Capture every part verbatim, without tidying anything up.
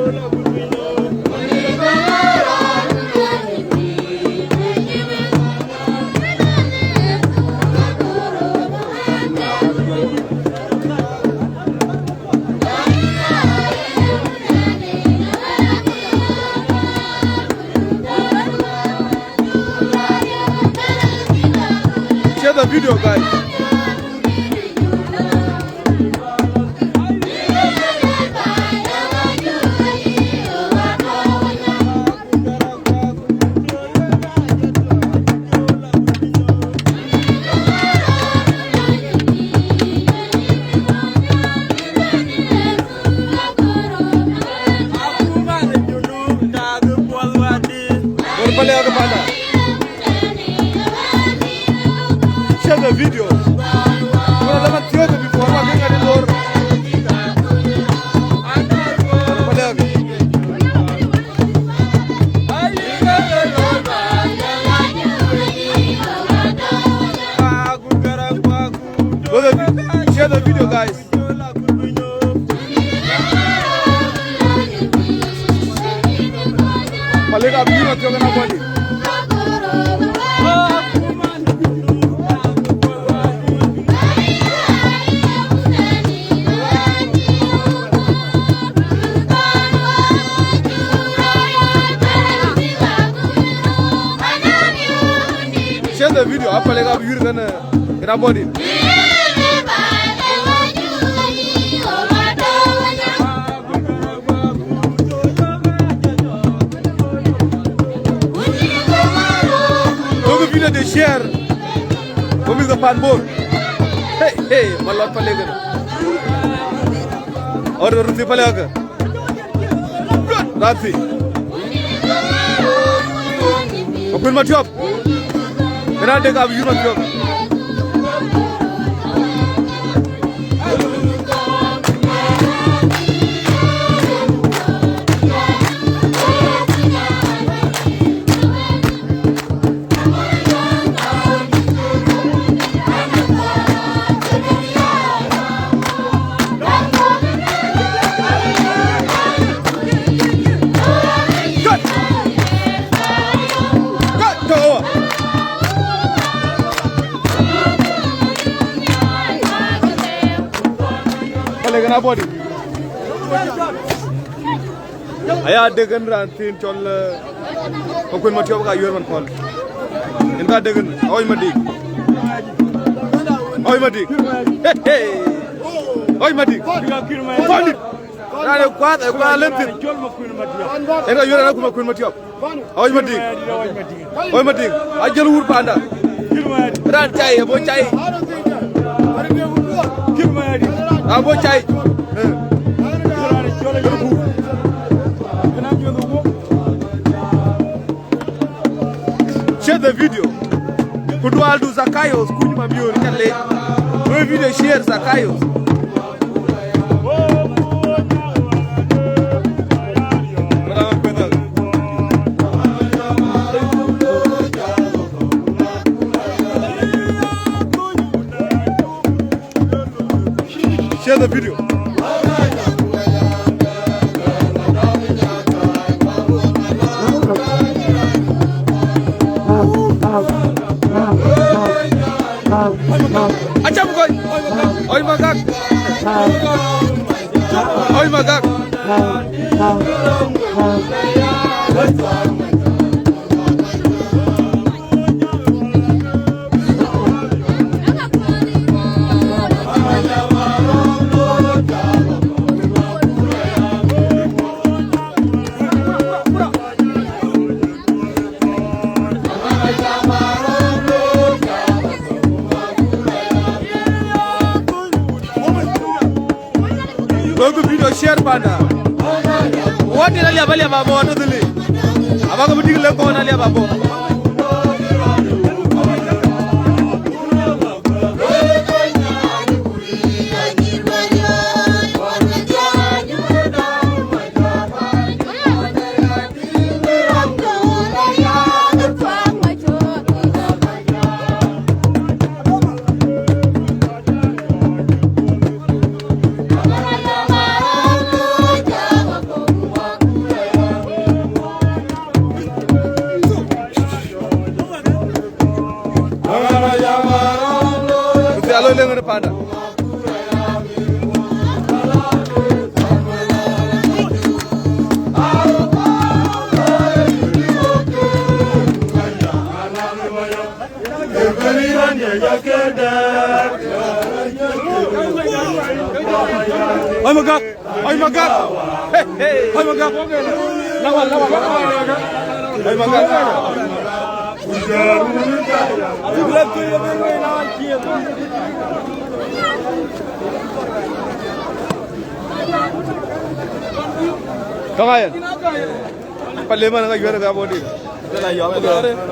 Share the video, guys. Bor pale ake panda. Share the video. Kuna lama tiyo ke before wa kenga ni bor. Pale ake. Go the, share the video, guys. Malek abï yïn athiɔ̈k ëna bɔ̈ dït. Share the video, apalek abï yïn kënë. Kena body. Look video de share. Kumi za pan bor. Hey, hey, malot pale gana. Or ruti pale aga. Rathi. Makuën Matiɔp. Kënë adek abï yïn Matiɔp. Pale gana body. Aya dek en raan thiin cɔl, eh, Makuën Matiɔp ka yuɛ̈r man kɔl. En ka dek en, Awɔc Madik. Awɔc Madik. Hey, hey. Awɔc Madik. Kɔn dït. Raan ë kuath, ë kuath lem thïn. En ka yuɛ̈r raan ku Makuën Matiɔp. Awɔc Madik. Awɔc Madik. Ajël wur panda. Raan cai, abo cai. Abo cai. Eh. Share the video. Ku dual du Zakayo, kuny ma bior ka le. Wek video share Zakayo. Share the video. Acam kɔc. Oi magak. Oi magak. Look video share panda. What did Alia Balia Babo to the league? Abaga Mudik Lego and Alia Babo. Panda. Oi, Magak. Oi, Magak. Hey, hey. Oi, Magak. Lawan, lawan, lawan. Oi, Magak. Tong ayen. Pale man ka yuɛr ka bodi. Dela yɔm ke,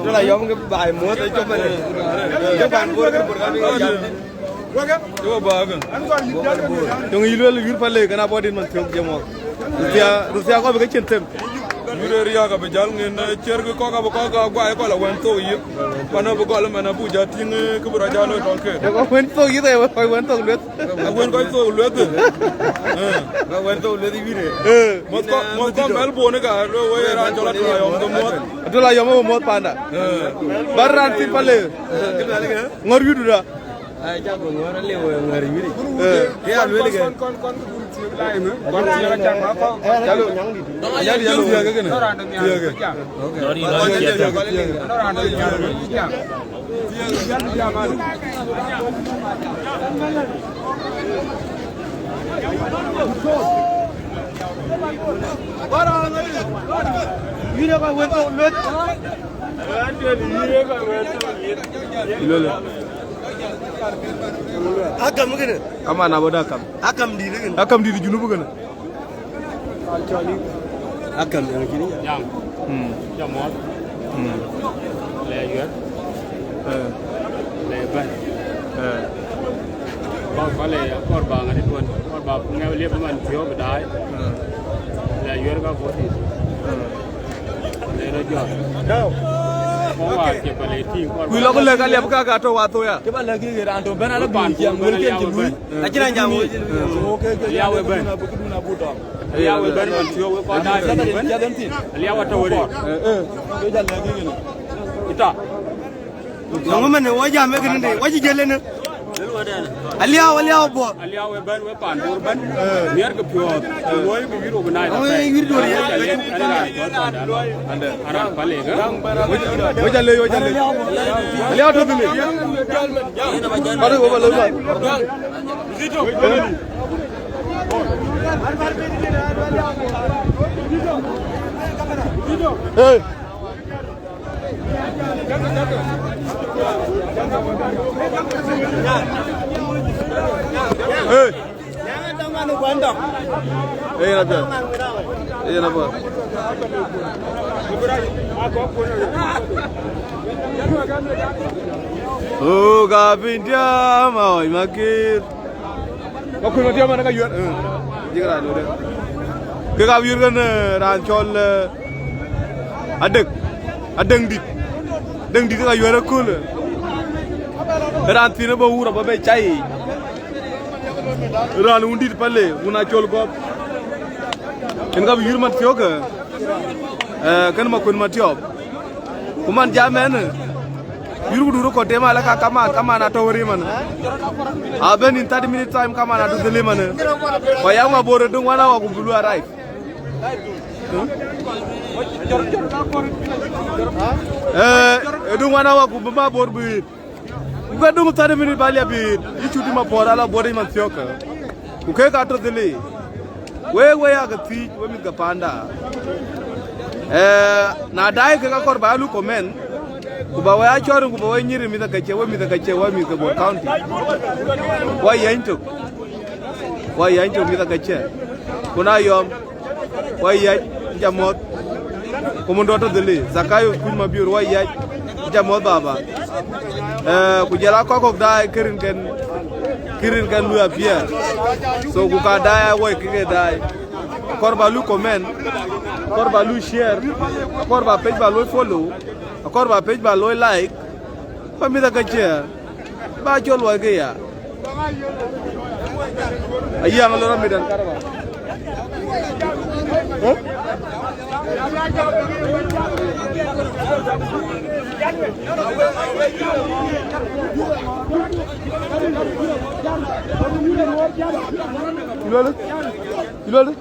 dela yɔm ke bai mo te chop ne. Ke ban bor ke bor ka bi yam. Yo ba ga. Tong ilwel yur pale kana bodi man tiok jemo. Rusia, Rusia ko be ke chin tem. Yure ria ka be jal ngin, eh, cher ke ko ka be ko ka gwa ko la wen to yi. Pana be gol man abu ja ting, eh, ke bura jalo to ke. Ko wen to yi de, ko wen to lwet. Wen ko to lwet. Eh. Wen to lwet yi ne. Eh. Mo ko, mo ko Melbourne ka lo we ra jola to la yom ko mo. To la yom mo panda. Eh. Baran tin pale. Ngor yudu da. Ai, cak ku ŋɔ̈ɔ̈r aliu, ŋɔ̈ɔ̈r yuri. Eh. Ke ya luel ke. Calo. Calo, calo, thiëëk ke kënë. Thiëëk ke. Okay. Yïn ë kɔc wën thok lueth. Lele. Akam kënë. Kaman abɔ̈ da akam. Akam dït kënë. Akam dït junub kënë. Akam dït kënë. Jam. Hmm. Jam mɔ̈ɔ̈th. Hmm. Le yuɛ̈r. Eh. Le bɛ̈n. Eh. Ba pale akɔr ba ŋa dït wën, akɔr ba ŋɛk liep man thiɔ̈k daai. Eh. Le yuɛ̈r ka bɔ̈ dït. Eh. Le rɔt jɔt. Kɔn waar cie pale tïŋ, kɔr ba. Kuc lɔ ku lɛ̈k aliap ka ka tɔ̈ wa thoya. Cï ba lɛ̈k kï raan tɔ̈ bɛ̈n ala bï ciɛŋ wël ken cï lui. Acïn anyam wël cï lui. So ke ke aliap we bɛ̈n. Bï këdun abuk tɔŋ. Aliap we bɛ̈n man thiɔ̈k we kɔn daai bï bɛ̈n. Aliap atɔ̈ wëri. Eh, eh. Ke ja lɛ̈k kï kënë. Ita. Yɔŋ ëmënë, wɔ jam ë kënë de, wɔ cï jiël ënë. Aliau, aliau buɔth. Aliau ë bɛ̈n we paan Bor bɛ̈n. Miɛt ke piɔ̈ɔ̈th, ke luɔi ke yïr organize. Awe yïr dor ya. Aran pale ke. Wec ale, wec ale. Aliau tɔ̈ thïn. Kɔn wɔ ba lɔ ba. Hey. Hey. Hey, na pia. Hey, na pia. Oh, kapindia, ma, oi, makit. Ka kuc Matiɔp man ka yuɛ̈r, eh, jik raan wode. Ke ka yuɛ̈r kën, eh, raan cɔl, eh, Adek. Adek dït. Adek dït ka yuɛ̈r aköl, eh. Raan thiin ë bä wur abä bɛ cai yic. Raan wun dït pale, wun acɔl gɔp. En ka bï yuɛ̈r man thiɔ̈k, eh, eh, kën ma kuën Matiɔp. Ku man jam ɛn, yurku du röt kɔ̈t tem alë ka kaman, kaman atɔ̈ wëri man. Abɛ̈n in thirty minute time kaman atɔ̈ dhili man. Ku ya ŋa Bor ë döŋ wan awa ku bï lu arrive. Eh, ë döŋ wan awa ku bï ma Bor bï. Ku ke döŋ thirty minute ba liap bï, yï cut ma puɔ̈r ala Bor man thiɔ̈k. Ku kek atɔ̈ dhili. Wek, wek ya ke thiëc, wek mïth ke panda. Eh, na daai kek akɔr ba lu comment, ku ba wek acɔɔr, ku ba wek nyïr mïth ke cie, wek mïth ke cie, wek mïth ke Bor County. Wa yɛny tök. Wa yɛny tök mïth ke cie. Ku na yɔm, wa yɛny, jam mɔ̈th. Ku mun dɔt dhili, Zakayo kuc ma biur, wa yɛny, jam mɔ̈th baba. Eh, ku jɔl a kɔc kɔ̈k daai, kërin kën, kërin kën lu appear. So, ku ka daai a woi kë ke daai. Akɔr ba lu comment, akɔr ba lu share, akɔr ba page ba lu follow, akɔr ba page ba lu like. Ba mïth ke cie, ba cɔl woi ke ya. Ayiɛŋ lɔ rɔt midan karaba. Huh? Ilole. Ilole.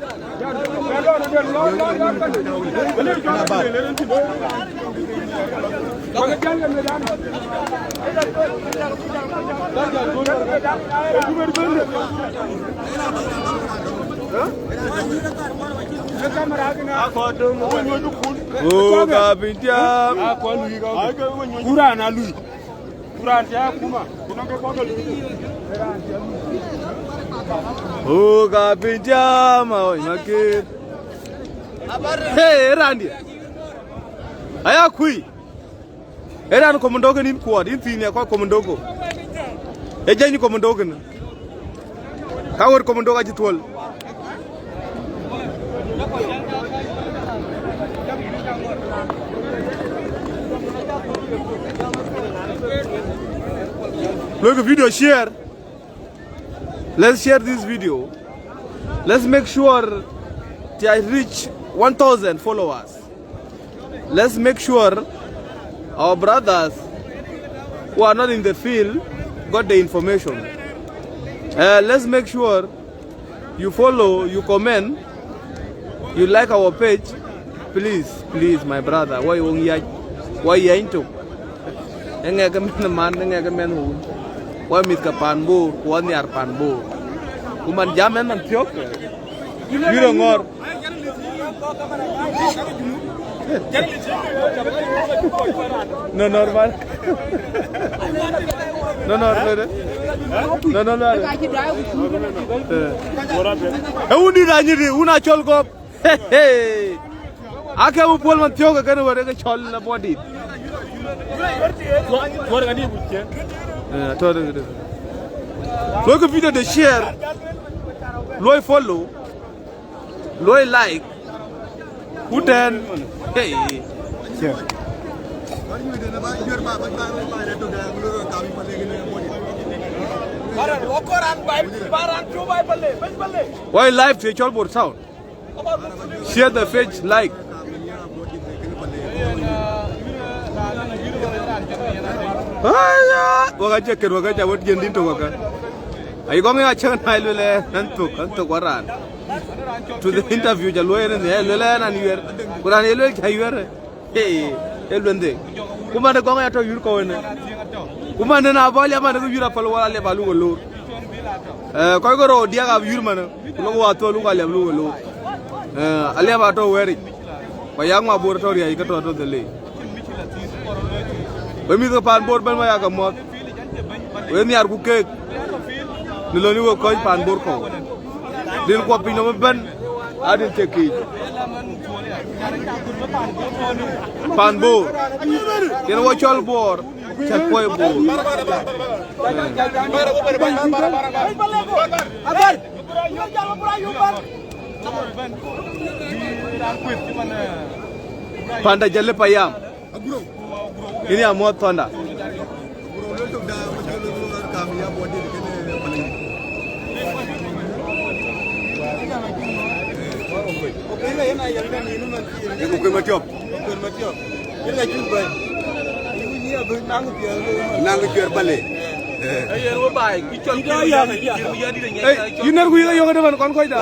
Wok apiny tiam. Kuran alui. Kuran tia kuma. Kuna ke kwa lui. Wok apiny tiam, aoi makir. Hey, randi. Aya kui. Ë raan komando kën yïn kuɔɔt, yïn thiin ya kɔc komando ko. Ë jɛny komando kën. Ka wër komando ka cï thuɔl. Look a video share. Let's share this video. Let's make sure to reach one thousand followers. Let's make sure our brothers who are not in the field got the information. Uh, let's make sure you follow, you comment, you like our page. Please, please, my brother, why won't you, why you into? Ë ŋɛk ë mɛnh man, ë ŋɛk ë mɛnh wun. Wä mïth ke pan Bor, ku wä nhiar pan Bor. Ku man jam ɛn man thiɔ̈k. Yïn rɔ ŋɔ̈r. No, normal. No, no, no, no. No, no, no. Eh. Ë wun dït anyït, wun acɔl gɔp. Ake u puɔl man thiɔ̈k ke kën wär ke cɔl la bɔdit. Tuɔr ka di buc cien. Eh, tuɔr ka di. Look a video de share. Look follow. Look like. Ku tɛ̈n. Hey. Share. Why live to cɔl Bor Town? Share the page, like. Aya, waka cï kën, waka cï wot yen din to waka. Ai gɔŋ ya cï na luel ë, nan thok, nan thok waran. To the interview, ja luel ë, ne luel ë nan yuɛr. Ku raan ye luel ca yuɛr. Hey, e luende. Ku man de gɔŋ ya tɔ yur ko ne. Ku man de na bɔ liap man de yur apal wala liap alu ko lor. Eh, kɔc ko ro diak ab yur man. Ku lo wa tɔ lu ka liap lu ko lor. Eh, aliap ato weri. Ko yak ma Bor to riai ka to to de le. We mi ko pan Bor ben ma ya ka mot. We nhiar ku keek. Ni loni we kɔc pan Bor ko. Dil kuɔ piny nɔm ëbɛ̈n, adil cï kiic. Pan Bor. Yen wɔ cɔl Bor, cä kuɔi Bor. Panda jali payam. Ini amuɔth thɔnda. Ye ku kuen matiɔp. Naŋ cuɛr bale. Hey, yïn ner ku yï yɔŋ de man kɔn kɔc da.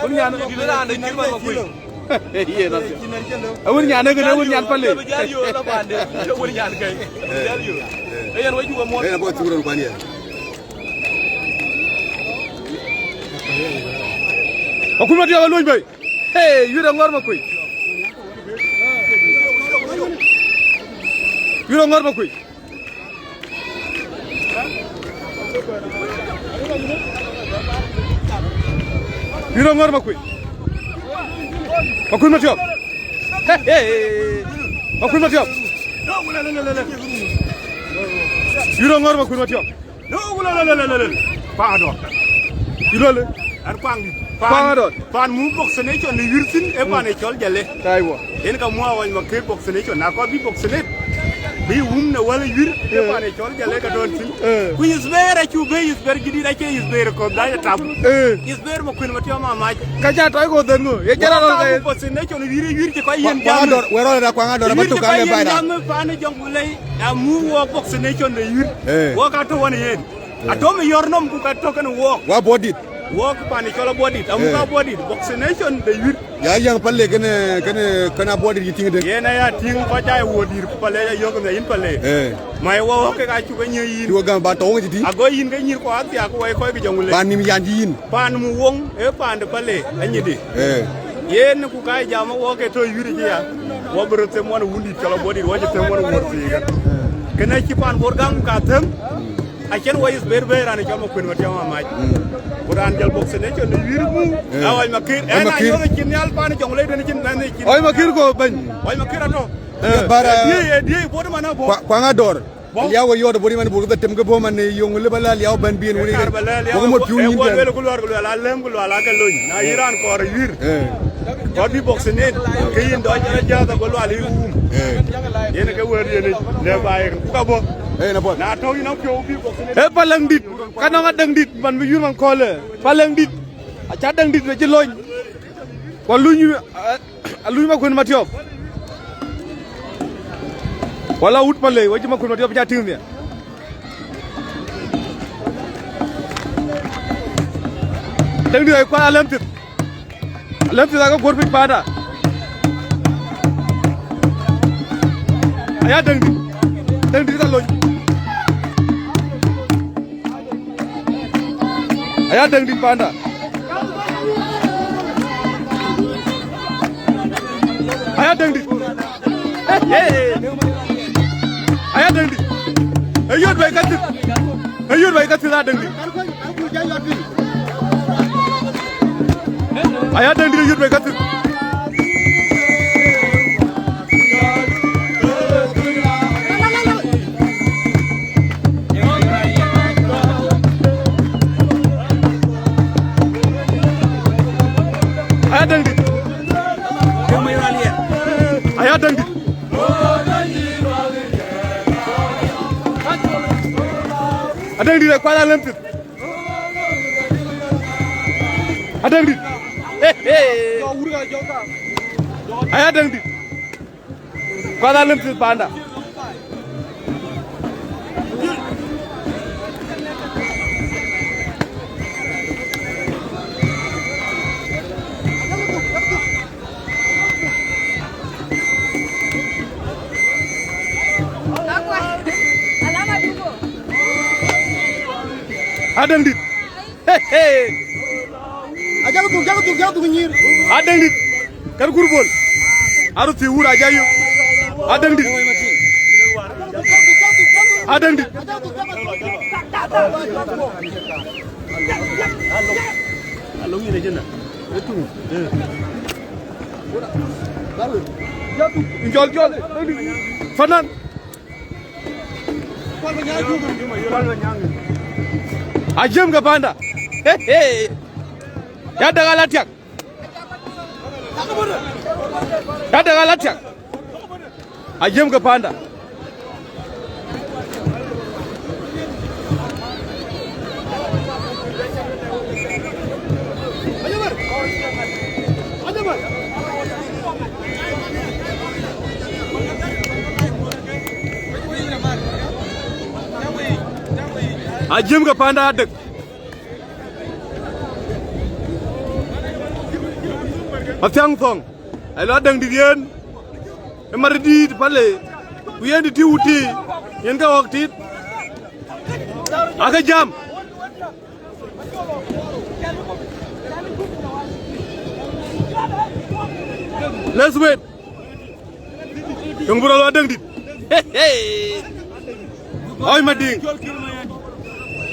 Wun nyan. Yen apiɛth. Awun nyan ëkënë, awun nyan pale. Yen abɔ thuk rɔn kuan yen. Akuma diɔk aluny bei. Hey, yïn aŋɔr ma kuc. Yïn aŋɔr ma kuc. Yïn aŋɔr ma kuc. Ma kuc ma tiɔp. Hey, hey, hey. Ma kuc ma tiɔp. Yïn aŋɔr ma kuc ma tiɔp. Paŋ adɔɔr. Yïn lole. An kuaŋ dït. Paŋ adɔɔr. Pan mu vaccination në yïr thïn, e pan e cɔl Jale. Aiwa. Yen ka muɔɔc ma ke vaccination, na kɔɔr bï vaccinate, bï wum në wäl yïr, ke pan e cɔl Jale ka dɔn thïn. Eh. Ku yïth ber acu be yïth ber jidit, acie yïth ber kɔth dac atam. Eh. Yïth ber ma kuën ma tiɔm amac. Ka ca tɔc ko dhën ŋö? Ye jara rɔl ka ye. Vaccination yïr yïr cï kɔc yen jam. Kuaŋ adɔɔr, we rɔl da kuaŋ adɔɔr, ba tuk ka le bai da. Yïr cï kɔc yen jam pan e jɔŋ ku lei, amu wɔ vaccination de yïr. Eh. Wɔ ka tɔ wan yen. Atɔ̈ ë yɔ̈r nɔm ku ka tɔ̈ kënë wɔɔk. Wa Abuɔtdït. Wɔɔk pan cɔl Abuɔtdït. Amuk, eh, Abuɔtdït. Vaccination de yuïr. Ya yäŋ Pale kënë, kënë, kënë Abuɔtdït yï tïŋ de. Yen aya tïŋ kɔc aa wuɔ̈t dït ku Pale ya yök në yïn Pale. Eh. Ma ye wɔɔk kek acuk ke nyïï yïn. Cuk ke gam ba tɔ̈ woŋ cï tïŋ. Ago yïn ke nyïïr ku athiak ku wai kɔc ke jɔŋ le. Pan nïm yan cï yïn. Pan mu woŋ, ee pan de Pale, anyïdï. Eh. Yen ku ka jam wɔɔk ke tɔ̈ yuïr cï ya. Wɔ bï röt them wɔn wundït cɔl Abuɔtdït, wɔ cï them wɔn wuɔ̈t thiikä. Kënë cï pan Bor gam ka them. Acïn wɔ is ber ber raan cɔl Makuën Matiɔp amac. Mm. Ku raan jɔl vaccination de yuïr mu. Eh. Awɔc Makir. Awɔc Makir. Ë na yɔ̈ɔ̈k cïn nhial pan jɔŋ le den cïn mɛnh cïn. Awɔc Makir ko bɛ̈ny. Awɔc Makir atɔ̈. Eh. Bara. Diëëi, diëëi, bot man abɔ̈. Kua-, kuaŋ adɔɔr. Bɔ̈. Liau ë yɔɔt bɔ̈ man bɔ̈ ke them ke bɔ̈ man yɔŋ le ba la liau bɛ̈n bien wëri. Kar ba la liau. Bɔ̈ ke mɔ̈ piu nyin bɛ̈n. Ku luel, ku luel, ku luel, alɛ̈m ku luel, ake lony. Na yï raan kɔɔr yuïr. Eh. Kɔɔr bï vaccinate, ke yïn dɔc ë jäth ago lual yï wum. Eh. Yen ke wëër yen le ba yen ku ka bɔ̈. Eh, na bɔ̈. Na tɔ̈ yïn apiɔ̈u bï vaccinate. Ee Paleŋdït, ka nɔŋ Adäŋdït, man bï yuïr man köölë. Paleŋdït, aca Adäŋdït acï lony. Ku aluny, eh, aluny Makuën Matiɔp. Wala wut Pale, wacï Makuën Matiɔp ca tïŋ nhial. Adäŋdït ë kual alɛ̈m thith. Alɛ̈m thith ake guɔ̈r piny paanda. Aya Adäŋdït. Adäŋdït ka lony. Aya Adäŋdït paanda. Aya Adäŋdït. Aya Adäŋdït. Ë yöt bɛ̈i ka thith. Ë yöt bɛ̈i ka thith Adäŋdït. Aya Adäŋdït ë yöt bɛ̈i ka thith. Aya Adäŋdït. Aya Adäŋdït. Adäŋdït ë kual alɛ̈m thith. Adäŋdït. Aya Adäŋdït. Kual alɛ̈m thith paanda. Adäŋdït. Ajakë dhuk, jakë dhuk, jakë dhuk nyïïr. Adäŋdït. Kɛn kur bol. Aröth thii wur aja yök. Adäŋdït. Adäŋdït. Jɔl, jɔl. Fanan. Ajiëm ke panda. He, he. Ya dek ala tiak. Ya dek ala tiak. Ajiëm ke panda. Ajiëm ke panda adek. Athiaŋ thɔŋ. Alo Adäŋdït yen. Ë mat dïït pale. Ku yen dït wuti. Yen ke ɣɔ̈k tit. Ake jam. Let's wait. Yöŋ bï rɔt Adäŋdït. Ɣɔc Madiŋ.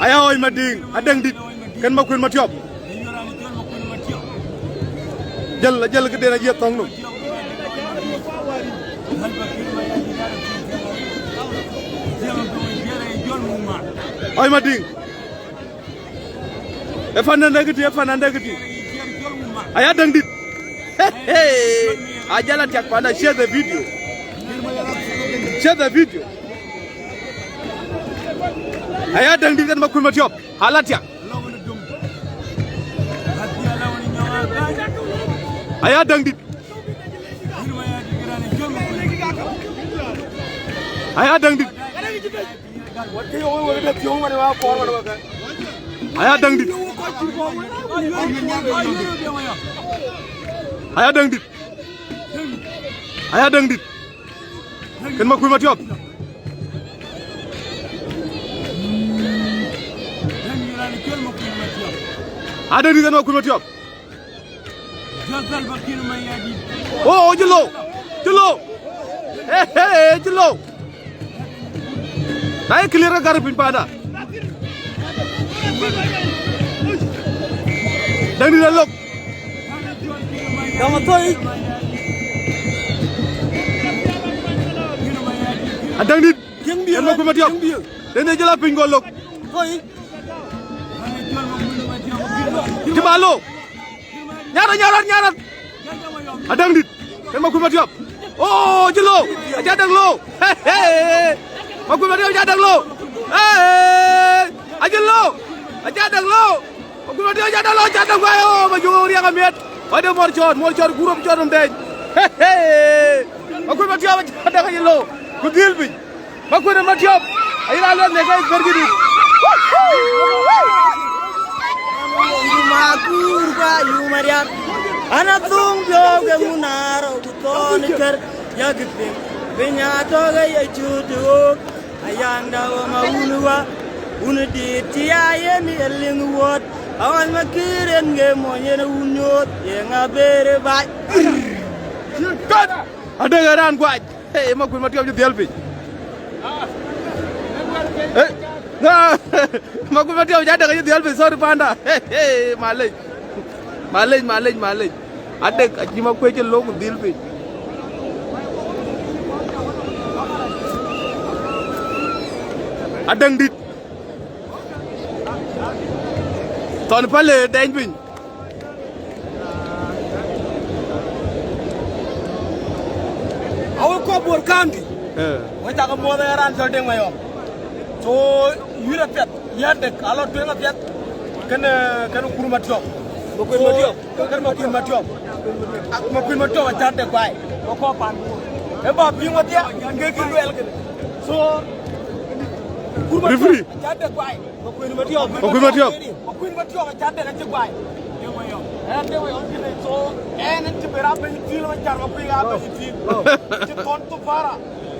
Aya ɣɔc Madiŋ. Adäŋdït. Kɛn Makuën Matiɔp. Jël, jël këden ajiëth thɔ̈ŋ nu. Ɣɔc Madiŋ. Ë fanan de këtï, ë fanan de këtï. Aya Adäŋdït. Ajal atiak panda, share the video. Share the video. Aya Adäŋdït kɛn Makuën Matiɔp. Ala tiak. Aya Adäŋdït. Aya Adäŋdït. Aya Däŋdït. Aya Däŋdït. Aya Däŋdït. Kën Makuëi Matiɔp. Aya Däŋdït kën Makuëi Matiɔp. Oh, oh, cï low. Cï low. Hey, hey, cï low. Na ye clear ka gär piny panda. Däŋdït alok. Däŋ athoi. A Däŋdït. Kën Makuëi Matiɔp. Dënë jël a piny go lok. Thoi. Cï ba low. Nyarat, nyarat, nyarat. A Däŋdït. Kën Makuëi Matiɔp. Oh, cï low. Aca däk low. Hey, hey, hey. Makuëi Matiɔp aca däk low. Hey, hey, hey. Acï low. Aca däk low. Makuëi Matiɔp aca däk low, aca däk guai. Oh, Majuŋ riɛk amiɛt. Wade mɔr cɔɔt, mɔr cɔɔt, kurop cɔɔt nom dɛny. Hey, hey. Makuëi Matiɔp aca däk acï low. Ku dhil piny. Makuëi Matiɔp, ayï raan lueth në ke bɛ̈r këdït. Yum akur ba yum ariat. Ana thum biöök ke ŋun arou ku thɔn kër. Yak piŋ piny atɔ̈ ke ye cut ɣook. Ayaŋda wä ma wun wä. Wun dït cï ya yen ye liŋ wuɔt. Awac ma kïr en ke mony en wun nyuɔɔth. Ye ŋa bere bac. Adek ë raan guac. Hey, Makuëi Matiɔp cï dhiɛl piny. Hey, na, Makuëi Matiɔp cï adek cï dhiɛl piny, sorry, panda. Hey, hey, malec. Malec, malec, malec. Adek acï Makuëi cï lok ku dhil piny. Adäŋdït. Thɔn pale dɛny piny. Awek kɔc Bor County. Eh. Wek cak muɔ̈th ë raan cɔl Deŋ Mayɔm. So, yïn apiɛth, yïn adek, alɔ tueŋ apiɛth. Kën, eh, kën Makuëi Matiɔp. Makuëi Matiɔp. Kën Makuëi Matiɔp. Ah, Makuëi Matiɔp aca dek guai. Wek kɔc pan Bor. Ë ba piŋ wadhia, ke kï luɛɛl kënë. So, Makuëi Matiɔp. Referee. Aca dek guai. Makuëi Matiɔp. Makuëi Matiɔp. Makuëi Matiɔp aca dek acï guai. Ɛn Deŋ Mayɔm cï lec, so ɛn, ɛn cï bɛ raan bɛ̈ny pïïr, ma car Makuëi aa bɛ̈ny pïïr. Cï thɔn thupara.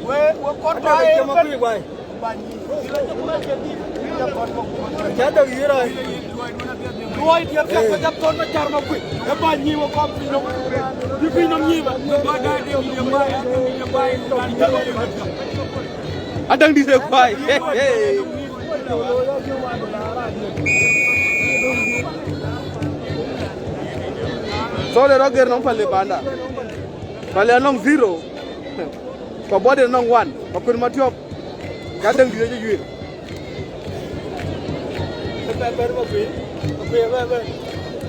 We, we kɔn ba ë Makuëi guai. Ba nyi. Aca dek yï rɔi. Luɔi diɛ̈ piɛth, we jam thɔn ma car Makuëi. Ë ba nyi we kɔn piny nɔm. Bï piny nɔm nyi ba. Adäŋdït ë guai. Hey, hey. Thɔn ë rɔt ger nɔm pale panda. Pale anɔŋ zero. Ku Abɔ̈dït anɔŋ one. Makuëi Matiɔp. Aca Däŋdït acï juiir.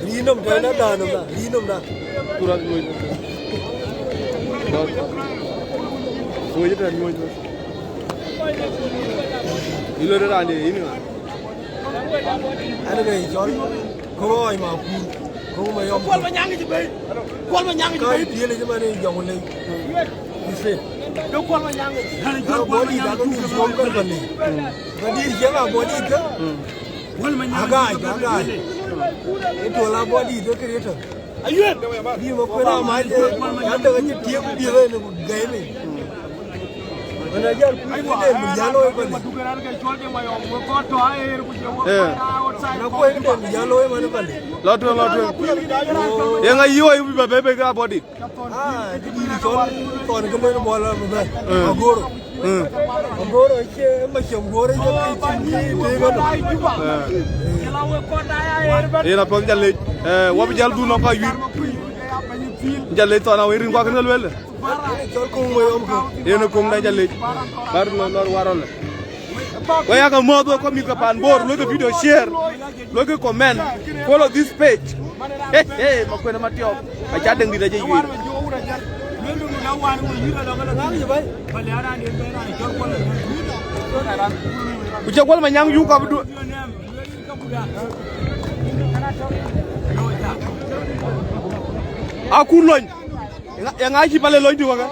Rinom da, na da nom da, rinom da. Kuran nyuɔ̈c. Nyuɔ̈c da, nyuɔ̈c da. Ilo de rande, ini ŋa? Ana ke cɔl, ko oi ma kur, ko ma yɔm. Kuɔl ma nyaŋ ci bei. Kuɔl ma nyaŋ ci bei. Ka tiele ci mane jɔŋ le. Ise. Ke kuɔl ma nyaŋ. Ana jɔl kuɔl ma nyaŋ ci bei. Ka dir je ma bodi ka. Kuɔl ma nyaŋ. Aga, aga. Ito la bodi de creator. Ayuel. Bi ma kwela ma je, ya de ke tiek bi le ne gele. Mana jal ku de mu jalo e bane. Eh. Na ko e de mu jalo e mane bane. Lɔ tueŋ, lɔ tueŋ. Ye ŋa yï wɔ yï bï ba bɛ̈i bei ke Abɔ̈dït? Ah, di di chol, ton ke le bɔla ba. Eh. Agoro. Mm. Agoro che ma chem gore je ke chin ni te ga no. Eh. Yen apiɔ̈th jal lec. Eh, wɔ bï jal dhun nɔm ka yuir. Jal lec thɔn awën rin kuak kën ke luel. Chol kong we yom ko. Yen kong da jal lec. Bar lɔ lɔr warɔ le. Wek yak muɔ̈th wek kɔc mïth ke pan Bor, luɔikë video share, luɔikë comment, follow this page. Hey, hey, Makuëi Matiɔp. Aca Däŋdït acï yuir. Ku cï Kuɔl ma nyaŋ yuk abdu. Akur lony. Ye ŋa, ye ŋa cï pale lony tï waka?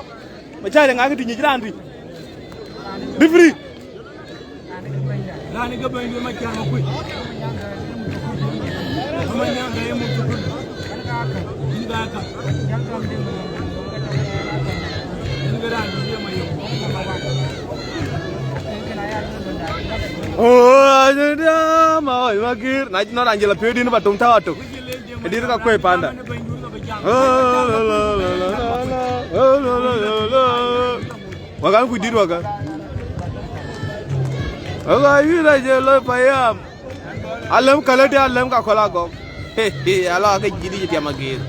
Ma cä ye ŋa kë tï nyic raan tï? Be free. Ani ke bɛ̈ny Macar Makuei. Ama nyaŋ ke ye muk thukul. Yïn ka ka. Yïn ke raan bï ye ma yom. Oh, ma oi ma gir. Na, na raan jela piööc din ba tum thawa tuk. Edit ka kuei panda. Wakan ku dit wakan. Wakan yïn aje loi payam. Alem kale de alem ka kola gok. Ala ke jidi tiam agir.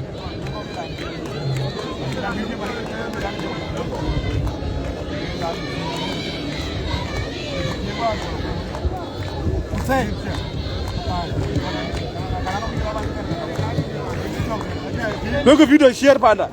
Look at video share panda.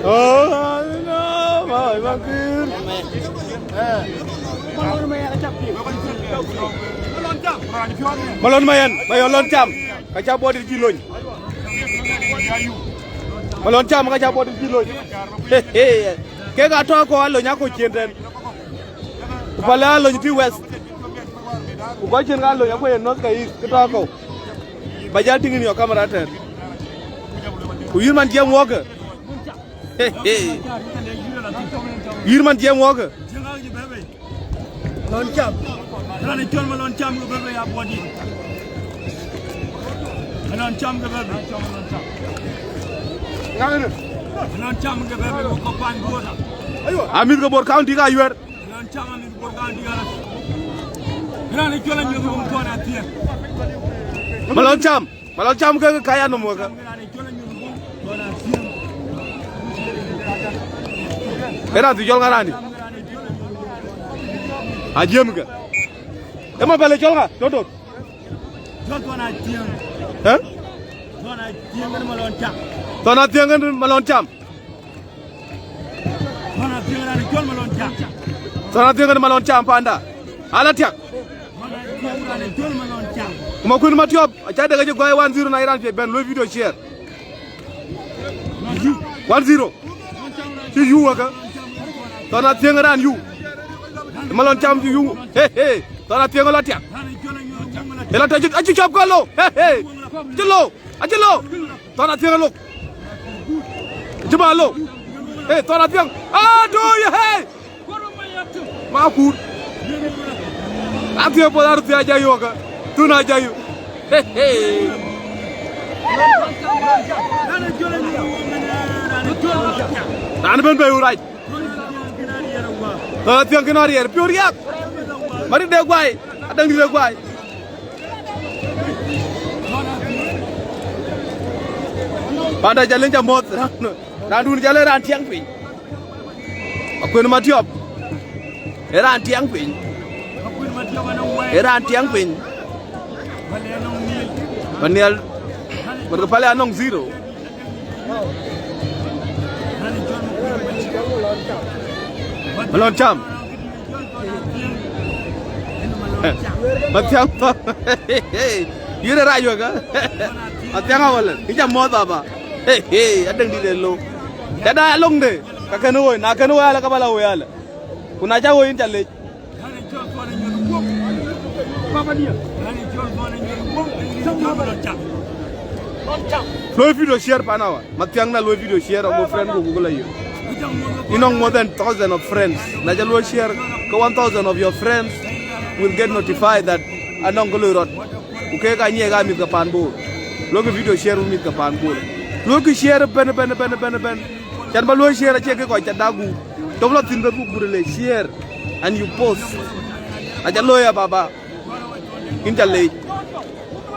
Oh, no, my, my good. Malon Mayen, Mayen lon cam. Ka ca bɔt jï lony. Malon cam ka ca bɔt jï lony. He, he. Kek atɔ̈ kɔ̈u alony akɔ̈u cin tɛ̈n. Ku pale alony tï West. Ku kɔc cin ka alony akɔ̈u ye North ka East, kë tɔ̈ kɔ̈u. Ba jal tïŋ in your camera tɛ̈n. Ku yïn man jiɛɛm wɔ̈kë. He, he. Yïn man jiɛɛm wɔ̈kë. Malon cam. Raan ë cɔl Malon cam ke bɛ̈bɛ̈ ya buɔt yïn. Malon cam ke bɛ̈bɛ̈. Malon cam ke bɛ̈bɛ̈ ku kɔ̈k pan Bor. Amïth ke Bor County ka yuɛ̈r. Malon cam amïth Bor County ka. Raan ë cɔl Anyuth Wun Kɔn Athiɛɛk. Malon cam. Malon cam ke ka ya nom wek. Era tu jol ngarani. Ajem ke. Ema bele jol nga, dodot. Jol Thon Athiɛŋ. Eh? Thon Athiɛŋ ni Malon cam. Thon Athiɛŋ ni Malon cam. Thon Athiɛŋ raan cɔl Malon cam. Thon Athiɛŋ ni Malon cam panda. Ala tiak. Thon Athiɛŋ raan cɔl Malon cam. Kuma kun matiop, acha dega je gwa one zero na iran pe ben lo video share. One zero. Ci yu waka. Thon Athiɛŋ raan yu. Malon cam ci yu. He, he. Thon Athiɛŋ la tiak. Ela ta aci cop kalo. He, he. Ci lo. Aci lo. Thon Athiɛŋ lo. Ci ba lo. He, Thon Athiɛŋ. Ah, do you, hey. Ma kur. Athiɛŋ po dar thia ja yoka. Tuna ja yu. He, he. Raan ben be urai. Thon Athiɛŋ kina riɛr piu riak. Mari de guai. Adang di de guai. Panda jalen ja moth. Raan dun jalen raan tiang piny. Akuen matiop. Era tiang piny. Era tiang piny. Paniel. Mereka pale anong zero. Malon cam. Matiang. Yere rayo ka. Matiang awal. Ija moda ba. Hey, hey, adeng di de lo. Kada long de. Ka kan wo, na kan wo ala ka bala wo ala. Kuna ja wo in chale. Lo video share panawa. Matiang na lo video share, ogo friend go Google you. You know, more than thousand of friends. Na ja lo share, ka one thousand of your friends will get notified that anong ko lo rot. Ku ke ka nyie ka mit ka pan Bor. Lo video share mit ka pan Bor. Lo share ben, ben, ben, ben, ben. Chan ba lo share che ke ko cha dagu. Tom lo tin be bu gure le share and you post. Aja lo ya baba. In cha le.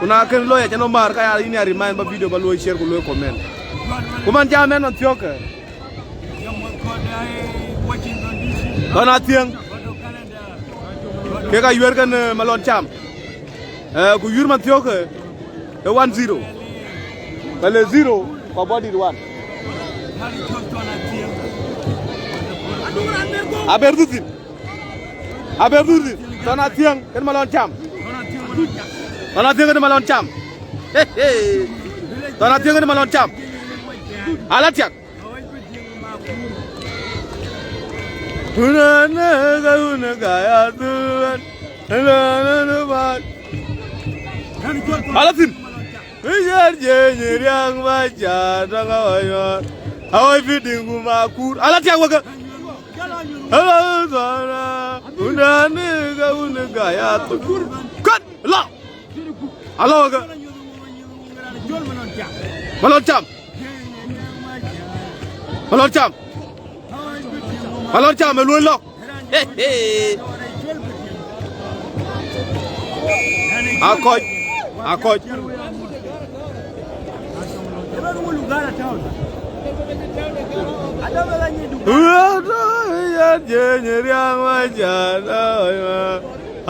Kuna ken lo ya chano mar ka ya in ya remind ba video ba lo share ku lo comment. Kuman ja men on thioke. Thon Athiɛŋ. Ke ka yuɛr kan, eh, Malon cam. Eh, ku yuɛr man thioke. Eh, one zero. Pale zero. Kɔc bɔ̈ dït wan. Aber dhuk thïn. Aber dhuk thïn. Thɔn Athiäŋ, kën Malɔn Cam. Thɔn Athiäŋ kën Malɔn Cam. He, he. Thɔn Athiäŋ kën Malɔn Cam. Ala tiak. Ala thïn. Ë yär jiëc riäŋ bä ca tɔŋ awäc ɣɔn. Awäc bï diŋ ku makur. Ala tiak wekë. Ala thɔn. Wun däni ka wun ka ya thok. Kët la. Ala wekë. Malɔn Cam. Malɔn Cam. Malɔn Cam ë luöi lɔ̈k. He, he. Akɔc, akɔc.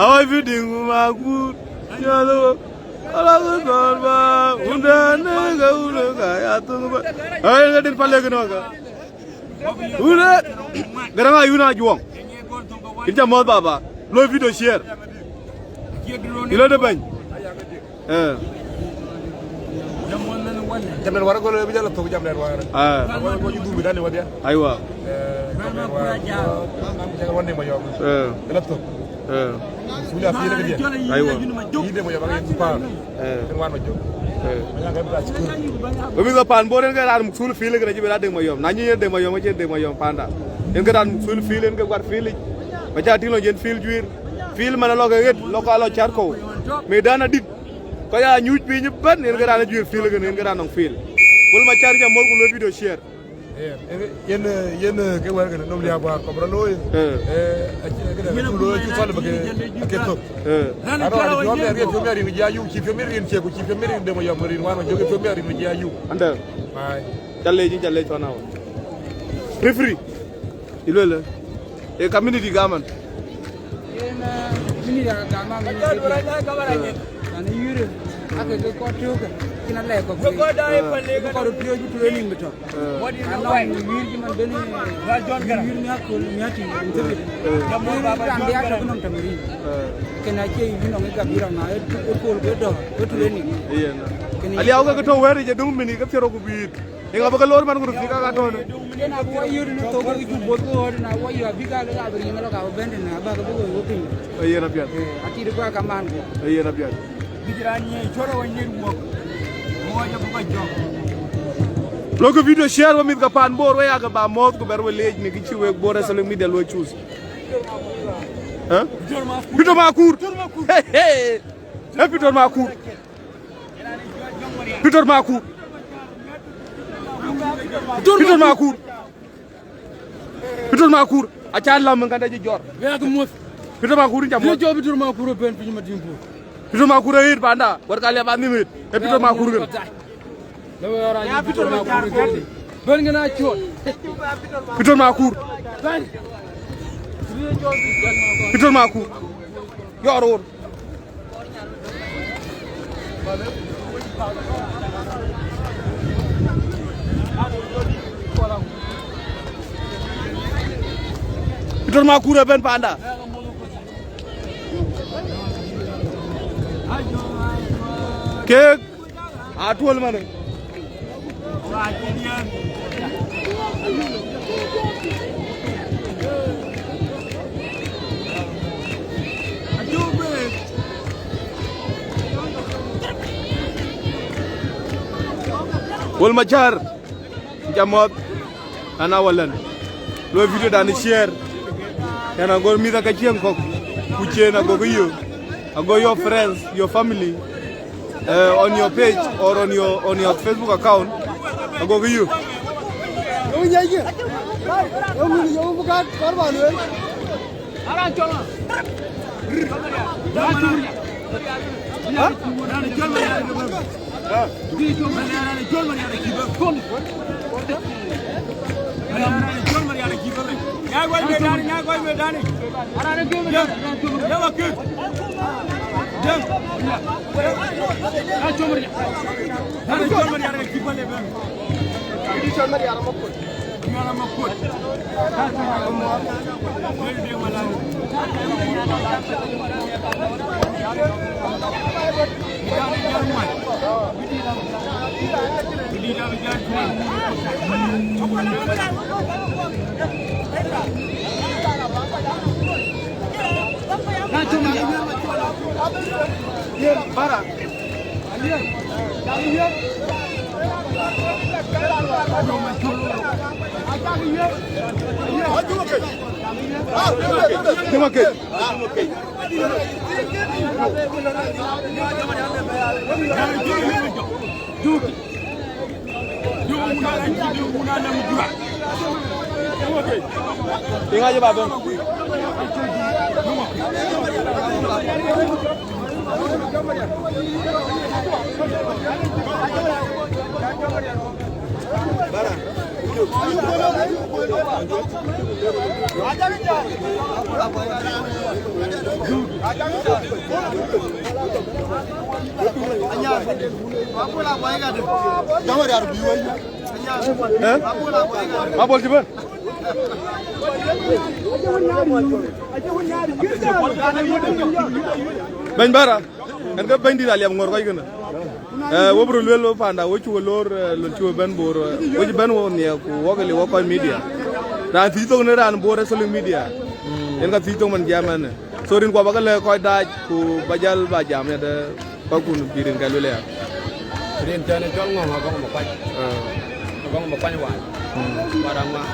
Awai bï diŋ ku makur. Ala ku thɔn bä. Wun däni ka wun ka ya thok bä. Awai ka dit palek nɔ̈kë. Wun ë, Garaŋ Ayun Ajuɔŋ. Yïn ca mɔ̈th baba. Loi video share. Yï lɔ de bɛ̈ny. Eh. Jam den wara gol, bi jal thok jam den wara. Ah. Wara gol ju du bi dani wadia. Aiwa. Eh, jam den wara. Jam den wara. Eh. Jal thok. Eh. Sula fi lek dia. Aiwa. Yï de mo ya ba yï pa. Eh. Kën wan ma jok. Eh. Ma nya ga bra ci kën. Wek mïth ke Pan Bor, yen ke raan muk thul fiil, yen ke raan cï ben a Deŋ Mayɔm. Na nyin yen Deŋ Mayɔm, acïn Deŋ Mayɔm panda. Yen ke raan muk thul fiil, yen ke guar fiil yic. Ba ca tïŋ lɔ yen fiil juiir. Fiil man alɔ ke ɣet, lɔ ka lɔ cär kɔ̈u. Medan adït. Kɔc aa nyuc piny ëbɛ̈n, yen ke raan juiir fiil, yen ke raan nɔŋ fiil. Wël ma cär jam mɔ̈l ku luel video share. Eh, eh, yen, eh, yen, eh, ke wɛ̈ɛ̈r kënë nɔm liääp wäär kɔm rɔt looi. Eh. Eh, acï, eh, këdë, acï looi, acï thɔl bä ke, ke thök. Eh. Ano, ani piɔ̈u miɛt, piɔ̈u miɛt rin jiɛc ayuk, cï piɔ̈u miɛt rin ciek, ku cï piɔ̈u miɛt rin Deŋ Mayɔm, rin wään ma jök, piɔ̈u miɛt rin jiɛc ayuk. Ande. Ai. Ca lec, ca lec, thɔn awä. Free, free. Ilwele. E community gaman. Yen, eh, mini ya gama mini ya. Ana yure. Ake ke kɔc tök. Kina lɛ kɔc. Ke kɔc da e pale. Ke kɔc piööc bi training bï tɔ̈. Ana yur ji man beni. Yur mi akol mi ati. Jamu baba ran dia tɔ̈ nɔm tamarin. Kena cie yur nɔm ga bira na e kol ke dɔ. Ke training. Iya na. Kena aliau ke tɔ̈ wɛ̈ɛ̈r je dum mini ke piero ku bït. Yen abï ke lor man ku röt thïk aka tɔ̈në. Yen abï wɔ yöt në thok ke cuk both ke ɣööt, na wɔ yöt abï gal ka bï riŋ lɔ ka bï bɛ̈n tënë abäk bï wɔ wɔ piny. Ee yen apiɛth. Eh, atit kuak ka man ku. Ee yen apiɛth. Bï raan nyiëëc cɔl awany network. Wɔ jɔ bï kɔc jɔk. Lok video share wɔ mïth ke Pan Bor, wek yakë ba mɔ̈ɔ̈th ku bɛr we leec në kë cï wek Bor Wrestling Media luɔi choose. Hä? Peter Makur. Peter Makur. Hey, hey. Hey, Peter Makur. Peter Makur. Peter Makur. Peter Makur. Aca lam ŋa da jɔr. Wek muth. Peter Makur jam. Jɔ Peter Makur ben piny Madinpur. Peter Makur ɣet panda. Wek ka lɛ ba nhïm ɣet. E Peter Makur ɣet. Ya Peter Makur. Ben ŋa na cuɔt. Peter Makur. Peter Makur. Yɔr wor. Peter Makur ë ben panda. Kek atuɔl manë. Wol Macar, jam mɔ̈th, an awalɛn. Luɔi video dan share. Yɛn agor mïth aka cieŋ kɔ̈k, ku cien agokï yök. Ago your friends, your family, uh, on your page or on your, on your Facebook account, ago ke you. Piŋ acï ba bɛ̈n. Eh? Abol cï bɛ̈n. Bɛ̈ny Bära, ɛn ke bɛ̈nydït Aliap Ŋɔ̈r kɔc kënë. Eh, wo bï röt lueel we panda, wo cuk loor, eh, lon cuk bɛ̈n Bor, eh, wo cï bɛ̈n wo nhiɛɛk, ku wok liu wok kɔc media. Raan thiëc thok në raan Bor ë social media. Yen ka thiëc thok man jam ɛn. So rin kuɔ ba ke lɛ̈k kɔc dac, ku ba jäl ba jam yadë. Kɔckun bï rin kɛ̈ lueel aya. Rin tɛ̈n ë cɔl Ŋɔ̈ŋ Agɔŋ Makuany. Ah. Agɔŋ Makuany Wal. Mm. Wal Aŋuan.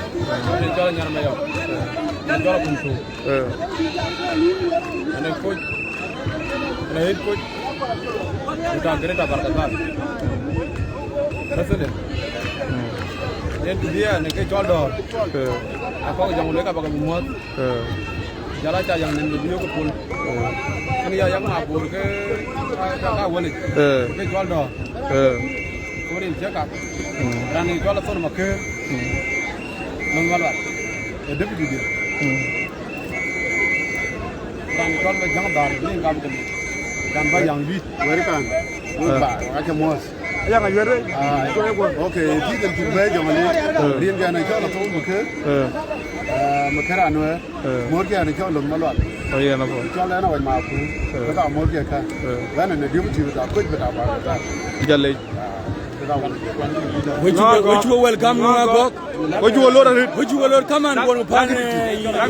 Rin cɔl Nyar Mayɔm. Rin cɔl Kumtu. Eh. Rin koc. Rin koc. Rin ta Greater Barkazal. President. Mm. Rin tu dia ne ke cɔl Dɔ̈ɔ̈r. Eh. Akɔk jɔŋ le ka ba ke muɔ̈th. Eh. Jɔl a ca yäŋ nïn bï yök ë pol. Eh. Yen ya yäŋ ma Bor ke, ka, ka wëlic. Eh. Ke cɔl Dɔ̈ɔ̈r. Eh. Ku rin cï kak. Mm. Raan ë cɔl Athon Makër. Mm. Nɔŋ Malual. Ë deputy diën. Mm. Raan ë cɔl Majäŋ Dhar, rin gam tënë. Kan ba yäŋ wïc. Wɛ̈t kan. Wek ba, aca muɔ̈th. Ayaŋ Ayuɛt. Ah, okay, tïïtën cuk bɛ̈ɛ̈i jɔŋ alë. Eh. Rin kɛn acɔl Athou Makër. Eh. Eh, Makër Anuɛɛr. Eh. Mɔ̈ɔ̈rkiɛn acɔl Löŋ Malual. Oh, yeah, no problem. Cɔl ɛn awɛc ma kuur. Eh. Këda mɔ̈ɔ̈rkiɛn kä. Eh. Bɛ̈n në diöp tïï bï ta kuec bï ta ba bï ta. Jalec. Ah, këda wun. Wek cuk, wek cuk welcome në Agɔk. Wek cuk lor arëët. Wek cuk lor kaman won pan, eh, eh, na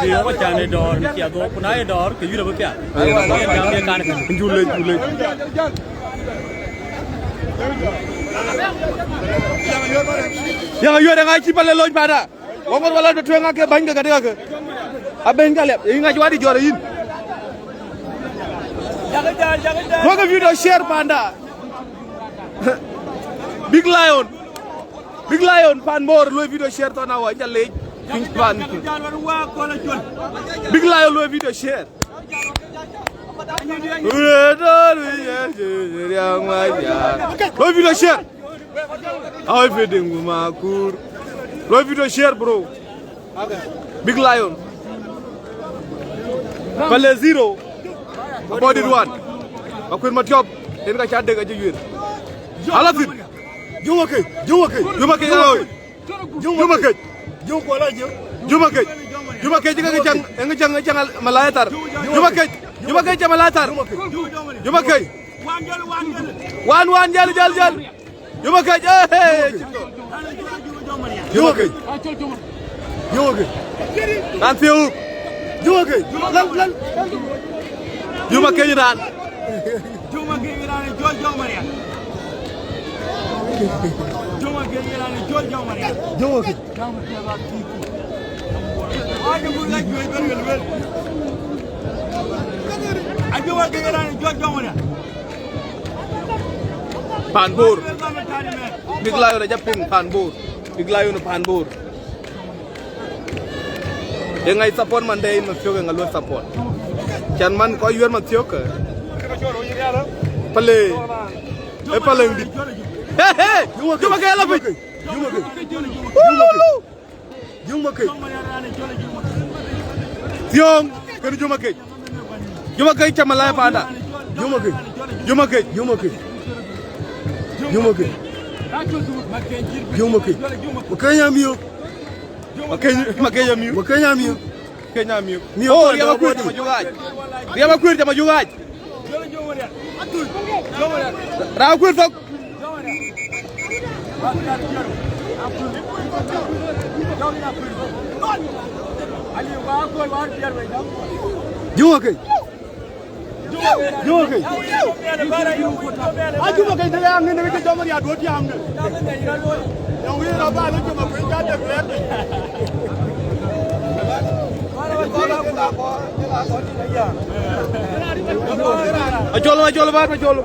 bï wok can ë dɔ̈ɔ̈r, në cia dhok, ku na ye dɔ̈ɔ̈r, ke yïn abï piath. Yen jam ye kan kën. Jule, jule. Yaŋ Ayuɛt, ŋa cï pale lony panda. Wok ŋot wala tueŋ ake bäny ke kadi kake. Abɛ̈ny ka liap, ŋa cï wadi jɔt yïn. Wok video share panda. Big Lion. Big Lion pan Bor, luɔi video share thɔn awɔ, ja lec. Piny pan. Big Lion luɔi video share. Luɔi video share. How if you ding ma kur? Luɔi video share, bro. Big Lion. Pale zero. About it one. Akuën Matiɔp. Yen ka ca dek aje yuel. Alathir. Juma ke, juma ke. Juma ke, juma ke. Juma ke. Juma ke. Juma ke, jika ke jang, eng jang, jang malaya tar. Juma ke. Juma ke jang malaya tar. Juma ke. Wan, wan, jäl, jäl, jäl. Juma ke, eh, eh. Juma ke. Juma ke. Kan thiu. Juma ke. Lan, lan. Juma ke ran. Juma ke ran, jol jom Maria. Juma ke ran, jol jom Maria. Juma ke. Pan Bor. Big Lion aja piŋ pan Bor. Big Lion pan Bor. Ye ŋa support man de in Mathiok, ye ŋa luɔi support. Can man kɔc yuɛr Mathiok. Pale. E pale ndi. Hey, hey. Juma ke la piny. Juma ke. Juma ke. Juma ke. Thiöŋ, kën Juma ke. Juma ke cam alai panda. Juma ke. Juma ke. Juma ke. Juma ke. Juma ke. Makenya miök. Makenya, Makenya miök. Makenya miök. Kenya miök. Miök. Oh, Riɛm Akuëër jam ajugac. Riɛm Akuëër jam ajugac. Raan Akuëër thok. Juma ke. Juma ke. A Juma ke, të ya ŋin ke jɔm ya duɔt ya ŋin. Ya wir aba lo Juma ke ja de black. Acol, acol, ba, acol.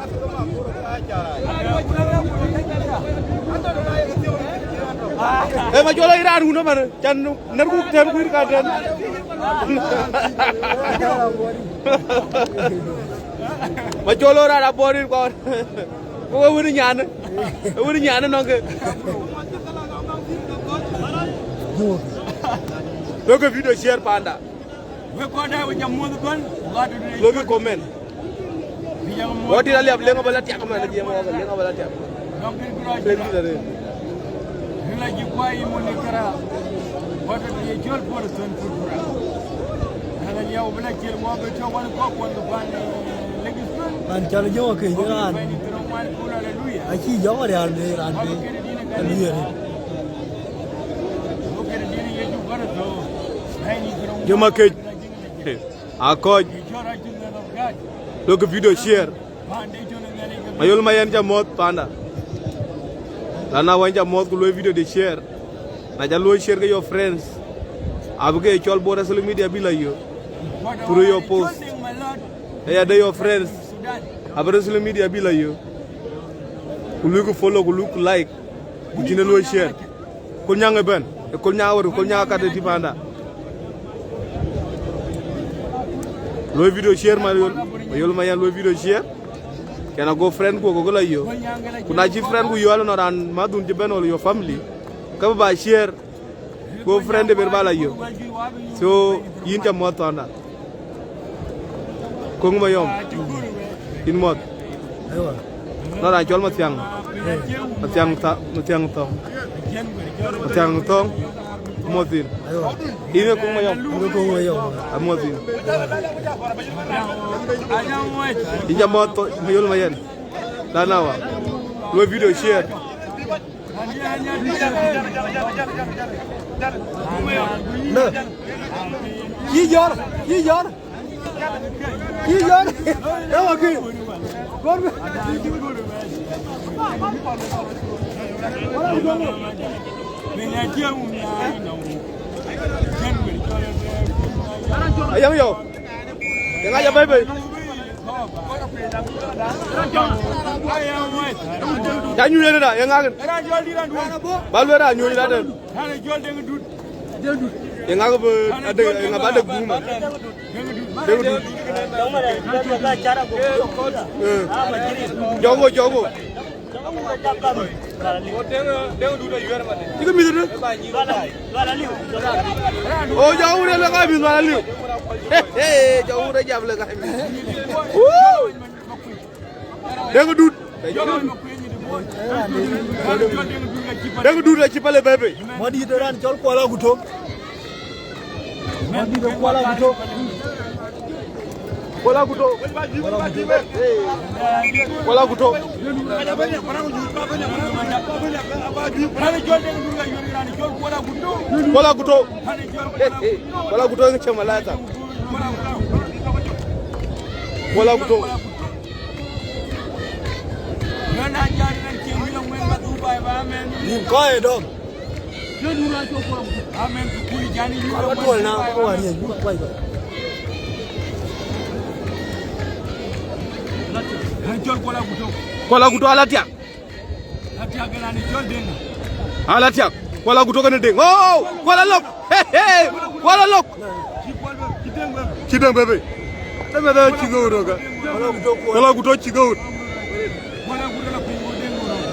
Eh, ma jolo ira run man. Can nerku tem kuir ka den. Ma jolo ra ra borin kon. Ko wini nyan. Wini nyan nonke. Look a video share panda. Wek kɔn dai wek jam muɔth bän, wek adu de. Look a comment. Bi jam muɔth. What did I have? Lenga bala tiak man, lenga bala tiak. Dɔm kën kura. Thank you, Dare. Rila ji kwa yi muni kara. What did you jol por son kura? Nana liya wabla kir wa be to wan ko kon ko pan, eh, Livingston. An chal jo ke jiran. Bani tiro wan kula, hallelujah. Achi jo ran de ran de. Hallelujah. Juma ke. Akɔc. Look video share. Mayol Mayen ca muɔth panda. Lana wan ca muɔth ku luɔi video de share. Na ca luɔi share ke your friends. Abï ke cɔl Bor social media bï la yök. Through your post. Aya de your friends. Abï social media bï la yök. Ku luku follow, ku luku like. Ku cïn e luɔi share. Kul nyaŋ ëbɛ̈n, e kul nyaŋ awär, kul nyaŋ akat ë tïp anda. Luɔi video share Mayol, Mayol Mayen luɔi video share. Kɛn ago friend ku ago ke la yök. Ku na cï friend ku yök alë nɔn raan madhun cï bɛ̈n ol your family. Ke bï ba share. Go friend de ber ba la yök. So, yïn ca muɔth thɔnda. Koŋ Mayom. Yïn muɔth. Aiwa. Nɔn raan cɔl Mathiaŋ. Eh. Mathiaŋ tha-, Mathiaŋ thɔŋ. Mathiaŋ thɔŋ. Muɔth yïn. Aiwa. Yïn e Koŋ Mayom. Yïn e Koŋ Mayom. A muɔth yïn. Yïn ca muɔth thɔ-, Mayol Mayen. Lana wa. Luɔi video share. Yï jɔr, yï jɔr. Yï jɔr. Ewa ki. Gor. Ayang yo. Yanga ya bebe. Ya nyuc yen da, ye ŋa kën? Ba luel raan nyuc da den. Ye ŋa kë bï adek, ye ŋa ba dek guum man? Dek dut. Eh. Jɔŋ wo, jɔŋ wo. Cikë mïth dë. O jɔŋ wun ë lek amiëth man aliu. He, he, jɔŋ wun ë jam lek amiëth. Woo! Deŋ dut. Deŋ dut acï pale bebe. Madït ë raan cɔl Kuɔl Aguto. Madït ë Kuɔl Aguto. Kuɔl Aguto. Kuɔl Aguto. Kuɔl Aguto. Kuɔl Aguto ë cï malaika. Kuɔl Aguto. Nïn kɔc ë dɔm. Kɔc ba tuɔl na, kɔc ba riëëc, buk kuac kɔc. Kuɔl Aguto ala tiak. Ala tiak. Kuɔl Aguto kënë Deŋ. Oh, Kuɔl alok. Hey, hey. Kuɔl alok. Cï Deŋ bebe. Deŋ bebe cï gäut ëkä. Kuɔl Aguto cï gäut.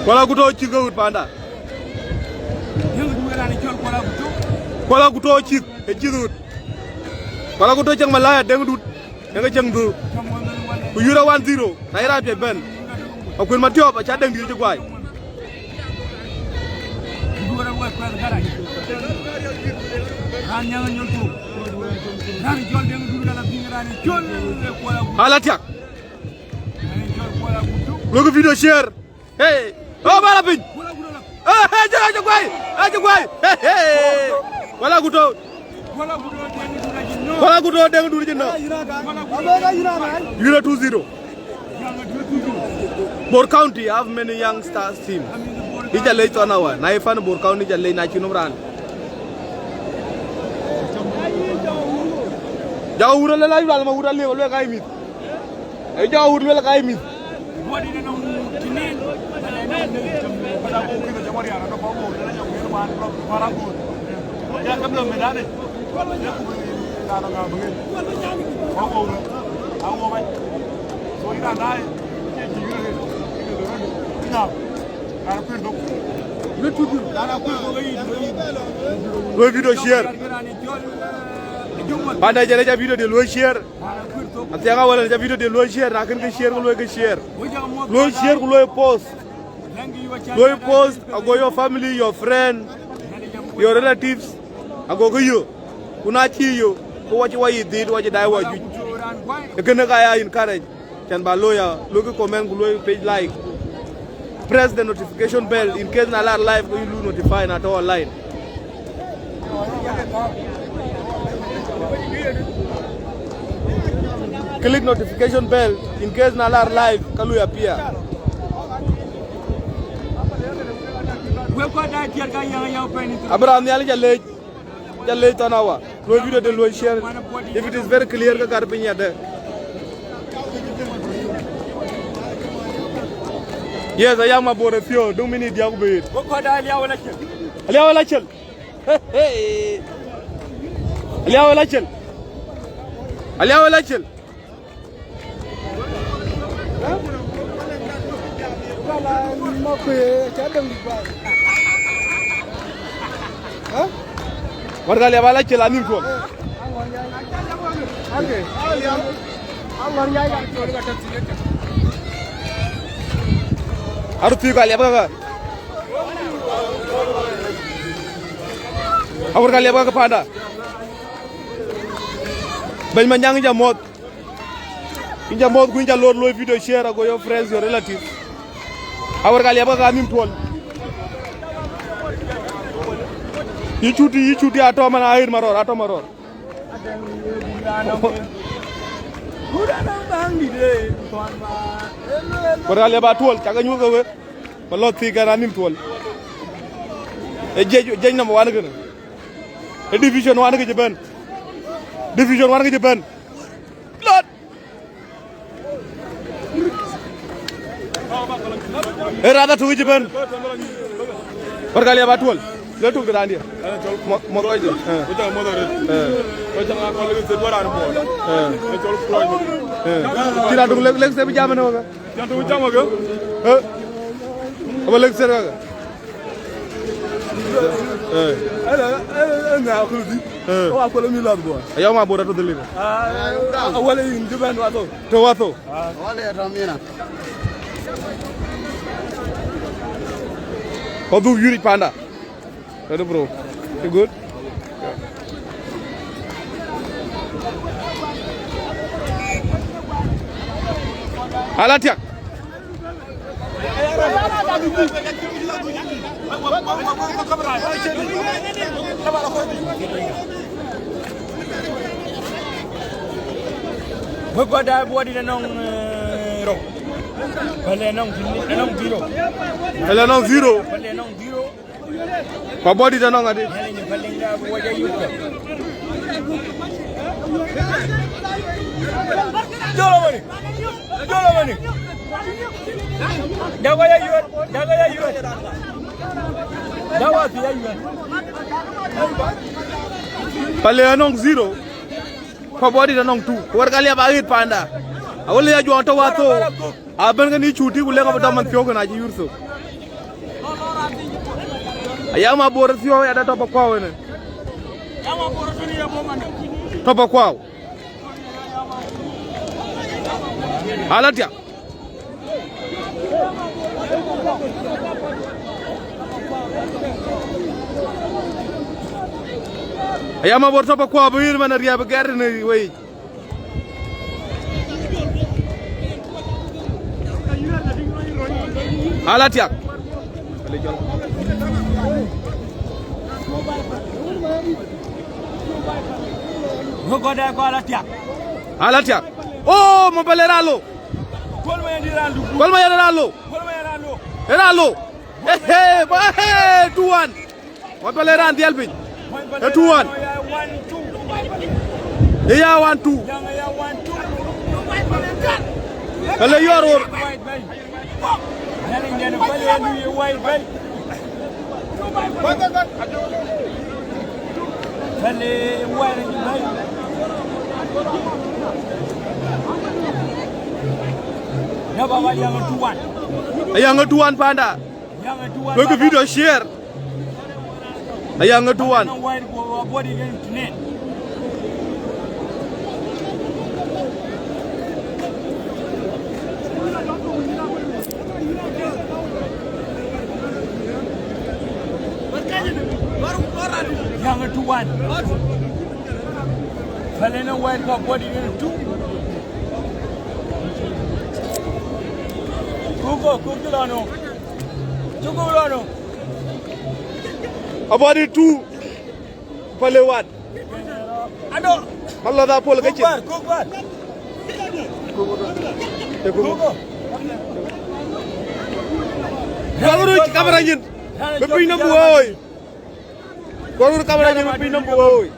Kuɔl Aguto cï gäut panda. Kuɔl Aguto cïk, ë cïk ɣöt. Kuɔl Aguto cäŋ malaya Deŋ dut, ë ke cäŋ dhur. Ku yurë one zero, na ye raan piɛc bɛ̈n. Akuën Matiɔp, aca Deŋ dït cï guai. Ala tiak. Look video share. Hey. Oh, bala piny. Hey, hey, jere aje guai. Aje guai. Hey, hey. Wala kuto. Wala kuto deng duri jino. Euro two zero. Bor County have many youngsters team. Icha lei tona wa. Na ifan Bor County icha lei na chinum ran. Jaga wura le la yura ma wura le lo kai mit. E jaga wura le kai mit. Luɔi video share. Panda jɛn aca video de luɔi share. Athiaŋ awal aca video de luɔi share, na kën ke share ke luɔi ke share. Luɔi share ku luɔi post. Luɔi post ago your family, your friend, your relatives ago ke yo. Ku na cï yo, ku wac wa yï dhit, wac dai wa juic. E kënë ka ya encourage. Can ba loya, look comment ku luɔi page like. Press the notification bell in case na lar live ku yï lu notify na to online. Click notification bell in case na lar live ka lu appear. Abraham Nyali ja lec. Ja lec tana wa. Luɔi video de luɔi share. If it is very clear ka gat piny ya de. Yes, ayam abore thio, dung mini dia ku bit. Aliawa la chel. Hey, hey. Aliawa la chel. Aliawa la chel. Warga le bala chela nim tuol. Aru fi ka liaba ka. Awar ka liaba ka panda. Bany ma nyang jamoth. Inja moth ku inja lor luɔi video share ago your friends, your relatives. Awar ka liaba ka nim tuol. Yicuti, yicuti atoma na air maror, atoma maror. Awar ka liaba tuol, chaga nyuka we. Ba lɔ thii kɛn anim tuɔl. E jec, jec number one kënë. E division one kë cï bɛ̈n. Division one kë cï bɛ̈n. Lɔt. E rada tök cï bɛ̈n. Warga liep atuɔl. Le tök de raan diɛ. Mɔ, mɔ kɔc de. Eh. Eh. Eh. Eh. Cï raan tök lek, lek se bï jam ënë wek. Tiɛn tök cam wek. Eh. Aba lek ser kaka. Eh. Ënë, ënë, ënë akulu dï. Eh. Wa akulu mi lath bua. Ayɔm abor atɔ̈ dhil. Ah, awale yïn dï bɛ̈n watho. Tɔ̈ watho. Ah. Wale ya tɔ̈ mina. Kɔ dhuk yuric panda. Ready, bro? You good? Ala tiak. Wek kɔc daai buɔt dït anɔŋ, eh, rou. Pɛlɛ anɔŋ, anɔŋ zero. Pɛlɛ anɔŋ zero. Pɛlɛ anɔŋ zero. Ku abɔ̈ dït anɔŋ adï. Jolo mani. Jolo mani. Dawa ya yuet. Dawa ya yuet. Dawa ya yuet. Pɛlɛ anɔŋ zero. Ku abɔ̈ dït anɔŋ two. Ku warga liep aɣet panda. Awël ya juɔŋ tɔ̈ watho. Abɛ̈n ke ni cuti ku lek abï dɔm man thiɔ̈k kën acï yur thok. Ayam abor thiɔ̈k ya da tɔ̈ pa kuau ënë. Tɔ̈ pa kuau. Ala tiak. Aya Mabor tɔ̈ pakuɔ bï yïn man ariɛp gɛ̈r në wei. Ala tiak. Wek gɔ̈t ë kɔc ala tiak. Ala tiak. Oh, Mapele raan lo. Kuɔl ma yɛn di raan du. Kuɔl ma yɛn raan lo. Kuɔl ma yɛn raan lo. Raan lo. Hey, hey, ba, hey, two one. Mapele raan dhiɛl piny. Mapele two one. Ë ya one two. Ë ya one two. Yaŋ ë ya one two. Pele yɔɔr wor. White bay. Yaŋ ë Pele ë lui white bay. Pele ë white bay. Ya baba yaŋ ë two one. Yaŋ ë two one panda. Look at video share. Ayaŋ ë two one. Yaŋ ë two one. Pele në wɛɛt kɔ̈k bɔ̈ dït yen two. Kuko, kuk cï lɔ nu. Cï kuk lɔ nu. Abɔ̈ dït two. Pele one. Ado. Malɔ da pol ke cin. Kuk bar, kuk bar. Te kuk. Kuko. Gɔl röt kamera nyin. Bï piny nɔm woi. Gɔl röt kamera nyin bï piny nɔm woi.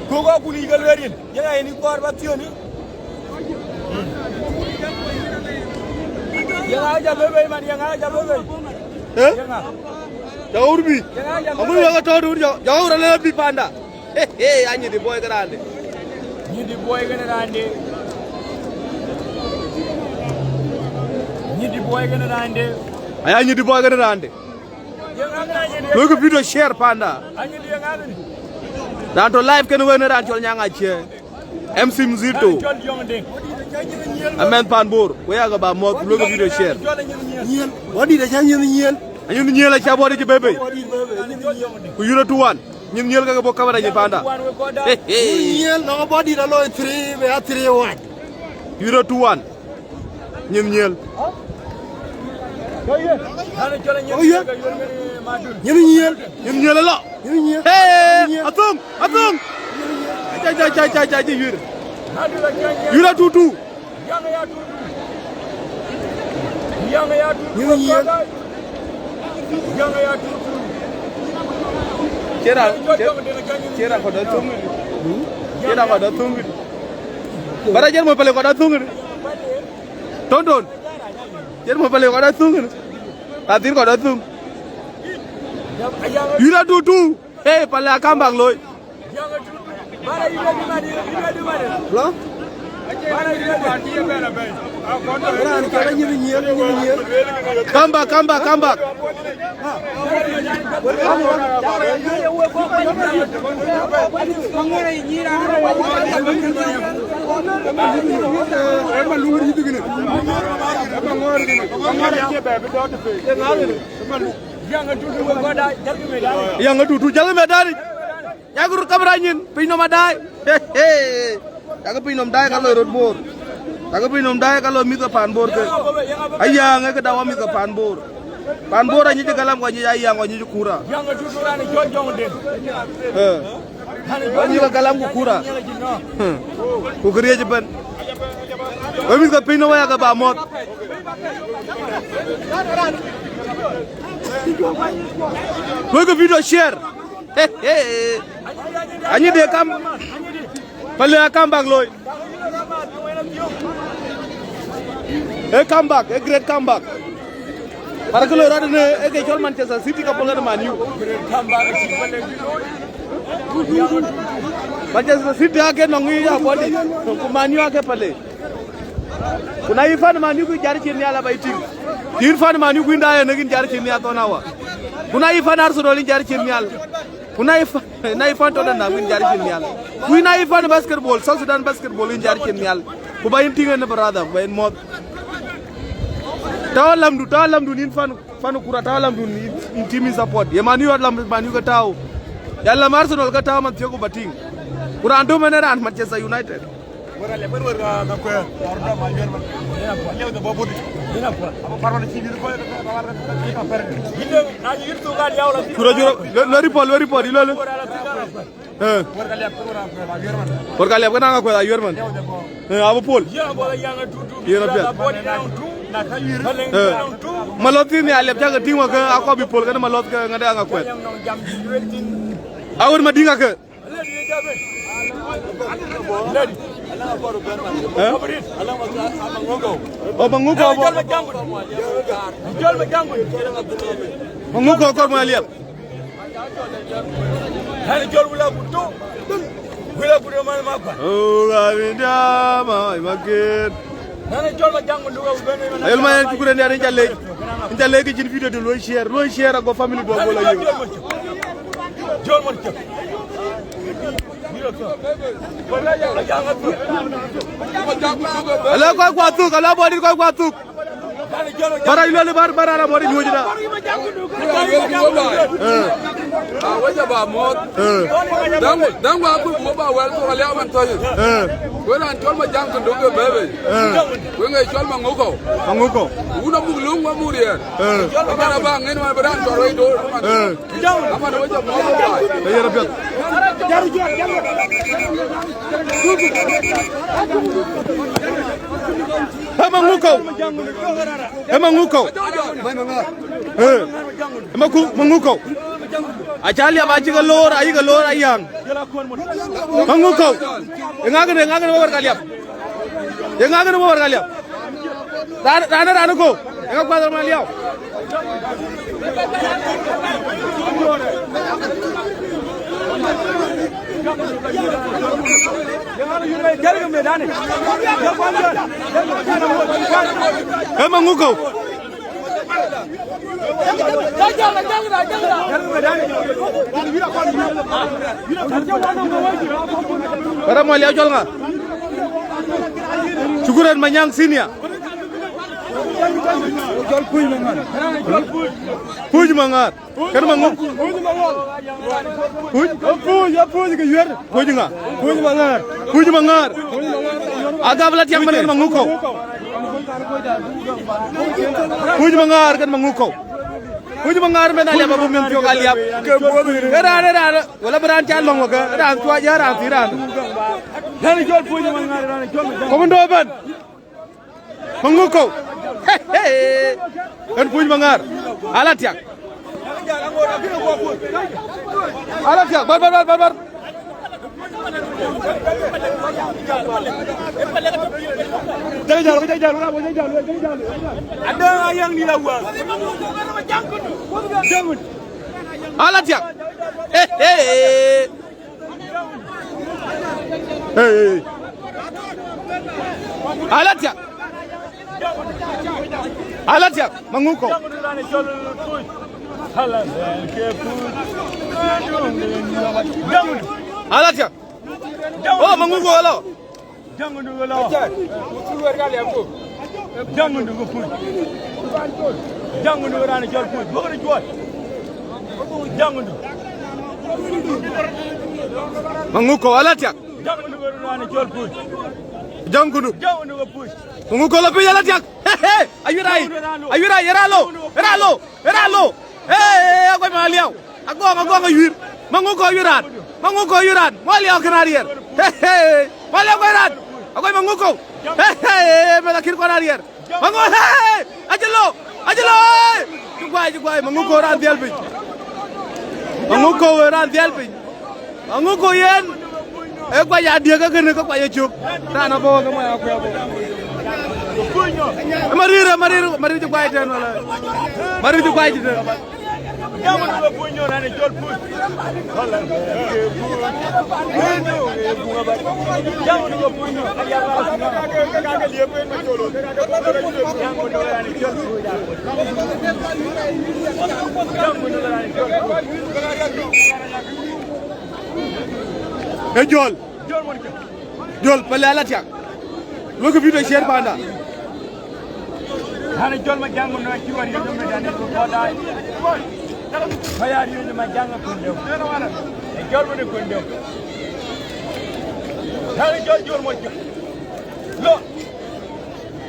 Kuk akun yic ke lueel yen. Yen ayïn kɔɔr ba thiöni. Yen aa jam bebe man, yen aa jam bebe. Eh? Yen aa. Jɔur bï. Yen aa jam bebe. Aŋun wek atɔ̈ dun jɔ, jɔur alë bï panda. He, he, anyï di boy ke rande. Nyï di boy ke rande. Nyï di boy ke rande. Aya nyï di boy ke rande. Look at video share panda. Raan tɔ̈ live kënë wën raan cɔl Nyaŋ Acie. M C Mzito. Amɛn pan Bor. Ku ya ke ba mɔ̈th, look at video share. Nyiel. Bɔ̈ dït acä nyiel nyiel. Anyiel nyiel acä bɔ̈ dït bebe. Bɔ̈ dït bebe, nyiel nyiel. Ku yïn ë two one. Nyin nyiel ke ke bɔ̈ kamera nyin panda. He, he. Nyiel, nɔŋ bɔ̈ dït alo three, be a three one. Yïn ë two one. Nyin nyiel. Oh, yeah. Nyin nyiel. Nyin nyiel alo. Nyin nyiel. Hey, nyin nyiel. Athum, athum. Nyin nyiel. Cha, cha, cha, cha, cha, cha, yïr. Yïr ë two two. Nyin nyiel. Cï raan, cï, cï raan kɔ̈t dɔ̈ thöŋ. Cï raan kɔ̈t dɔ̈ thöŋ. Bara jɛn mɔ̈ Pele kɔ̈t dɔ̈ thöŋ. Ton ton. Jɛn mɔ̈ Pele kɔ̈t dɔ̈ thöŋ. Ka thïn kɔ̈t dɔ̈ thöŋ. Yïn ë two two. Hey, Pele a comeback looi. Lo? Raan cɔl anyieth nyiel, anyieth nyiel. Come back, come back, come back. Yaŋ ë tutu, jäl medani. Yak röt kamera nyin, piny nɔm adaai. Yak piny nɔm daai ka lɔ röt Bor. Yak piny nɔm daai ka lɔ mïth ke pan Bor ke. Ayaŋ ë këda wa mïth ke pan Bor. Pan Bor anyic galam ku anyic Ayaŋ ku anyic kura. Eh. Anyic galam ku kura. Hmm. Ku këriëëc ëbɛ̈n. Wek mïth ke piny nɔm aya ke ba mɔ̈th. Look at video share. Anyic de kam. Pale a comeback looi. A comeback, a great comeback. Para kë loi rɔt në ë ke cɔl Manchester City ka pol Man U. Manchester City ake nɔŋ ya body. Ku Man U ake pale. Ku na yï fan Man U ku jar cin nhial aba yï tïŋ. Yïn fan Man U ku yïn daai ënëk yïn jar cin nhial thɔn awa. Ku na yï fan Arsenal yïn jar cin nhial. Ku na yï fan, na yï fan Tottenham yïn jar cin nhial. Ku na yï fan basketball, South Sudan basketball yïn jar cin nhial. Ku ba yïn tïŋ ënë brother, ku ba yïn mɔ̈th. Tääu alamdu, tääu alamdu yïn fan, fan kura, tääu alamdu yïn, yïn team yïn support. Ye Man U alam Man U ke tääu. Ya lam Arsenal ke tääu man thiɔ̈k ku ba tïŋ. Ku raan döm en ë raan Manchester United. Cura, cura, lɔ, lɔ report, lɔ report, ilɔ, lɔ. Eh. Wor ka liap ke naŋ akuɛth ayuɛr man. Eh, abï pol. Yen apiɛth. Eh. Malɔth thïn ya liap cak ke tïŋ wä ke akɔp bï pol kënë malɔth ke ŋäde aŋ akuɛth. Awër madïŋ ake. Eh? Ɔ, Maŋuko. Maŋuko kɔr mɔ liap. Nani cɔl wula kutu. Wula kutu man ma kwa. Oh, Gavinda, ma, ma kid. Nani cɔl ma jang ndu ga ben. Ayol ma yan cukuren ya rinja lej. Rinja lej ke cin video du lo share, lo share ago family du ago la yo. Jol mon cɔl. Ala kɔc kua thuk, ala bɔdit kɔc kua thuk. Bara iloli bar, bara na bɔdit nyuɔc da. Eh. Wec aba muɔɔth. Eh. Daŋ, daŋ wa kuc ku ba wɛl thok aliau man thɔ̈c. Eh. Wek raan cɔl ma jaŋ kë duk ke bɛ̈ɛ̈i bei. Eh. Wek ŋic cɔl Maŋuko. Maŋuko. Wun amuk luŋ wa muk riɛɛr. Eh. Aman aba ŋen man bï raan cɔl wei door. Eh. Aman wec amuɔɔth ba. Ee yen apiɛth. Ë Maŋuko. Ë Maŋuko. Eh. Ë Maku-, Maŋuko. Aca liap acï ke loor, ayï ke loor ayäŋ. Maŋuko. Ë ŋakënë, ë ŋakënë wek wär ka liap. Ë ŋakënë wek wär ka liap. Raan, raan, raan ko. Ë ka kuath raan liau. Ë Maŋuko. Bara mɔ liau cɔl ŋa? Cukuren Manyaŋ senior. Cɔl Puc Maŋar. Puc Maŋar. Kën Maŋuk. Puc? Puc, ya Puc ke yuɛr. Puc ŋa? Puc Maŋar. Puc Maŋar. Agap la tiak man kën Maŋuko. Puc Maŋar kën Maŋuko. Puc Maŋar men aliap abu min thiok aliap. Eran, eran. Wala bï raan ca lɔ̈ŋ wä ke, raan cuac ya raan thïn raan. Raan cɔl Puc Maŋar, raan cɔl Maŋar. Komando bɛ̈n. Maŋuko. He, he. Ɣɛn Puc Maŋar. Ala tiak. Ala tiak. Bar, bar, bar, bar, bar. Jal, jal, jal, jal, jal, jal, jal. Ada ayang di lawan. Jangan. Ala tiak. He, he. Hey, hey. Ala tiak. Ala tiak, Maŋuko. Ala tiak. Oh, Maŋuko, hello. Jaŋ ndu ke lɔ. Jaŋ ndu ke Puc. Jaŋ ndu ke raan cɔl Puc. Buk ni juɔt. Jaŋ ndu. Maŋuko ala tiak. Jaŋ ndu ke raan cɔl Puc. Jaŋ ndu. Jaŋ ndu ke Puc. Maŋuko la piny ala tiak. He, he. Ayurai. Ayurai, era lo. Era lo. Era lo. Ee, ee, aguɔc ma liau. Agɔŋ, agɔŋ ayuir. Maŋuko ayuir raan. Maŋuko ayuir raan. Ma liau kën ariɛr. Ee, ee, ma liau kën raan. Aguɔc Maŋuko. Ee, ee, ee, meth akïn kɔn ariɛr. Maŋuko, ee, ee, acï lo. Acï lo, ee. Cï guai, cï guai. Maŋuko raan dhiɛl piny. Maŋuko raan dhiɛl piny. Aŋuko yen, ee kuac adiëk ke kënë ke kuac ë cök. Raan abɔ̈ ke mɔc akuɛ̈ abɔ̈. Ë Marir, ë Marir, Marir cï kuac tɛ̈n wala? Marir cï kuac tɛ̈n. Ee Jɔl. Jɔl, pɛlɛ ala tiak. Luɔ̈kë video share panda. Hani Jɔl ma jaŋ no ci wari no me dani ko ko dai. Kaya ri ma jaŋ ko le. Jɔl wën ë kuëndë. Ɣɛn ë jɔl Jɔl Mɔc Cök. Lɔ.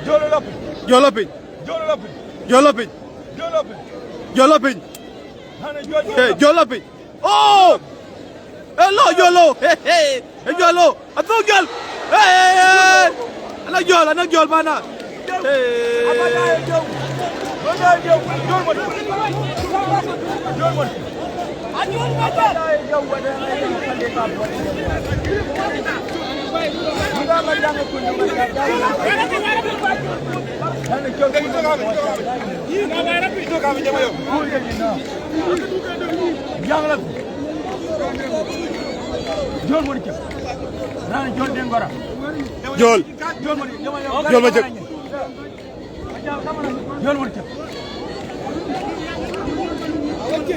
Jɔl lɔ piny. Jɔl lɔ piny. Jɔl lɔ piny. Jɔl lɔ piny. Jɔl lɔ piny. Jɔl lɔ piny. Ɣɛn ë jɔl Jɔl lɔ piny. Jɔl lɔ piny. Oh! Hello, Jɔl lɔ. Hey, hey. Hey, Jɔl lɔ. Athuk Jɔl. Hey, hey, hey. Anak Jɔl, anak Jɔl bana. Hey. Jɔl Mɔc Cök. Raan Jɔl Deŋ Gɔra. Jɔl. Jɔl Mɔc Cök. Jɔl Mɔc Cök. Jɔl Mɔc Cök, Jɔl Mɔc Cök.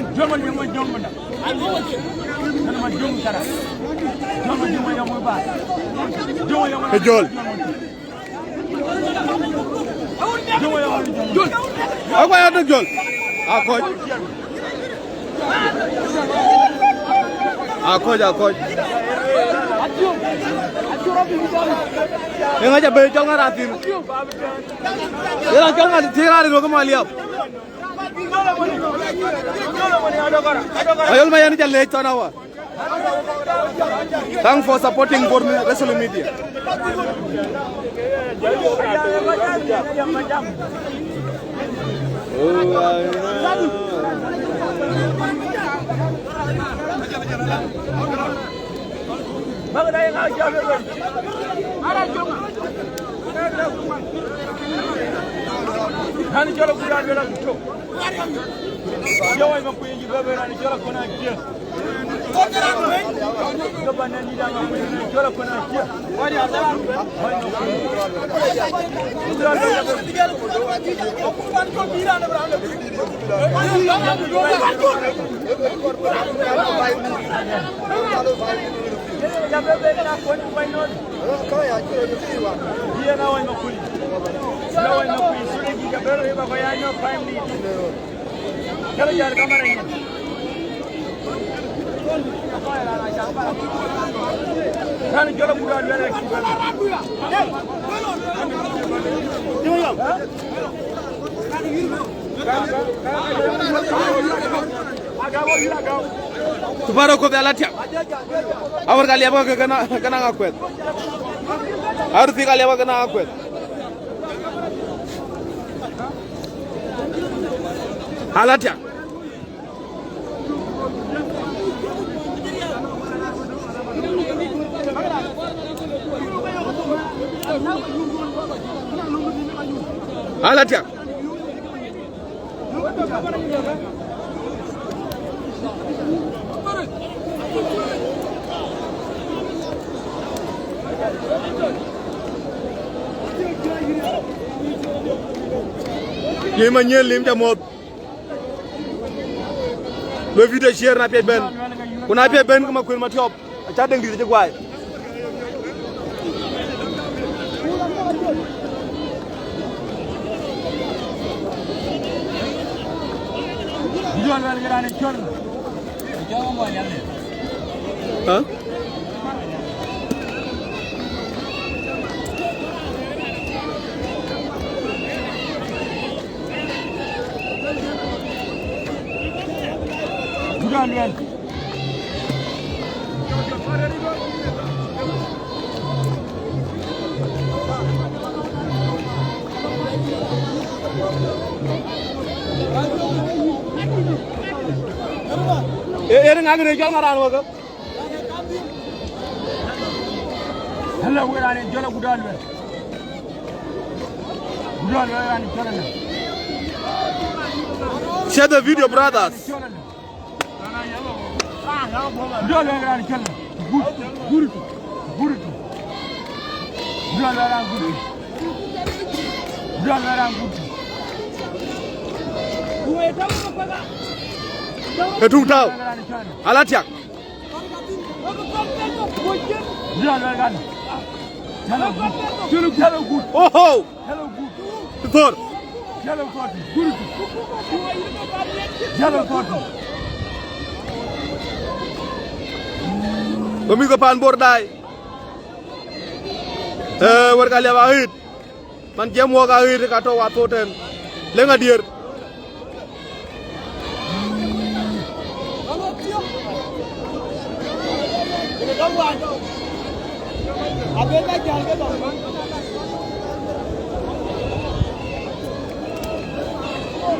Jɔl Mɔc Cök. Jɔl Mɔc Cök. Ee Jɔl. Akuɔc aduk Jɔl. Akɔc. Akɔc, akɔc. Yen aca bɛ̈i cɔl ŋa raan thïn. Yen aca cɔl ŋa thïn raan ril wek ke Maliap. Ayol ma yen ca leec thɔn awa. Thanks for supporting Bor Wrestling Media. Raan cɔl Agut Aluel Agut Cök. Jɔwai ma kuic bɛ̈ bɛ̈ raan cɔl Akon Aciëk. Ke bä nɛn dït ama kuic raan cɔl Akon Aciëk. Yen awany ma kuic. Yen awany ma kuic. Suri ki ka bero iba ko ya nyɔ prime league. Kalo jal kamera yen. Kan jolo kuda lwele ki. Tuparo ko dala tiam. Awar ka liaba ke kana, kana ŋa kueth. Awar thi ka liaba kana ŋa kueth. Ala tiam. Ala tiam. Lim anyiel lim ca muɔth. Lo video share na piac ben. Ku na piac ben ke ma kuën ma tiɔp. Aca deŋ dït cï guai. Jɔl wɛl ke raan ë cɔl. Hä? Jɔl wɛl. Ee, ee, ŋak rëëc cɔl ŋa raan wek? Hello, wek raan ë jɔl Agut Aluel. Agut Aluel raan ë jɔl ënɛ. Share the video, brothers. Jɔl wek raan cɔl. Gut, gut, gut. Jɔl wek raan gut. Jɔl wek raan gut. Ë tuŋ tääu. Ala tiak. Jɔl wek raan. Jɔl gut. Oho. Thor. Jalo koti, guritu. Jalo koti. Go mïth ke pan Bor daai. Eh, wërkë liep aɣet. Man jiɛɛm wɔk aɣet ka tɔ̈ wath thok tɛ̈n. Leŋ adier.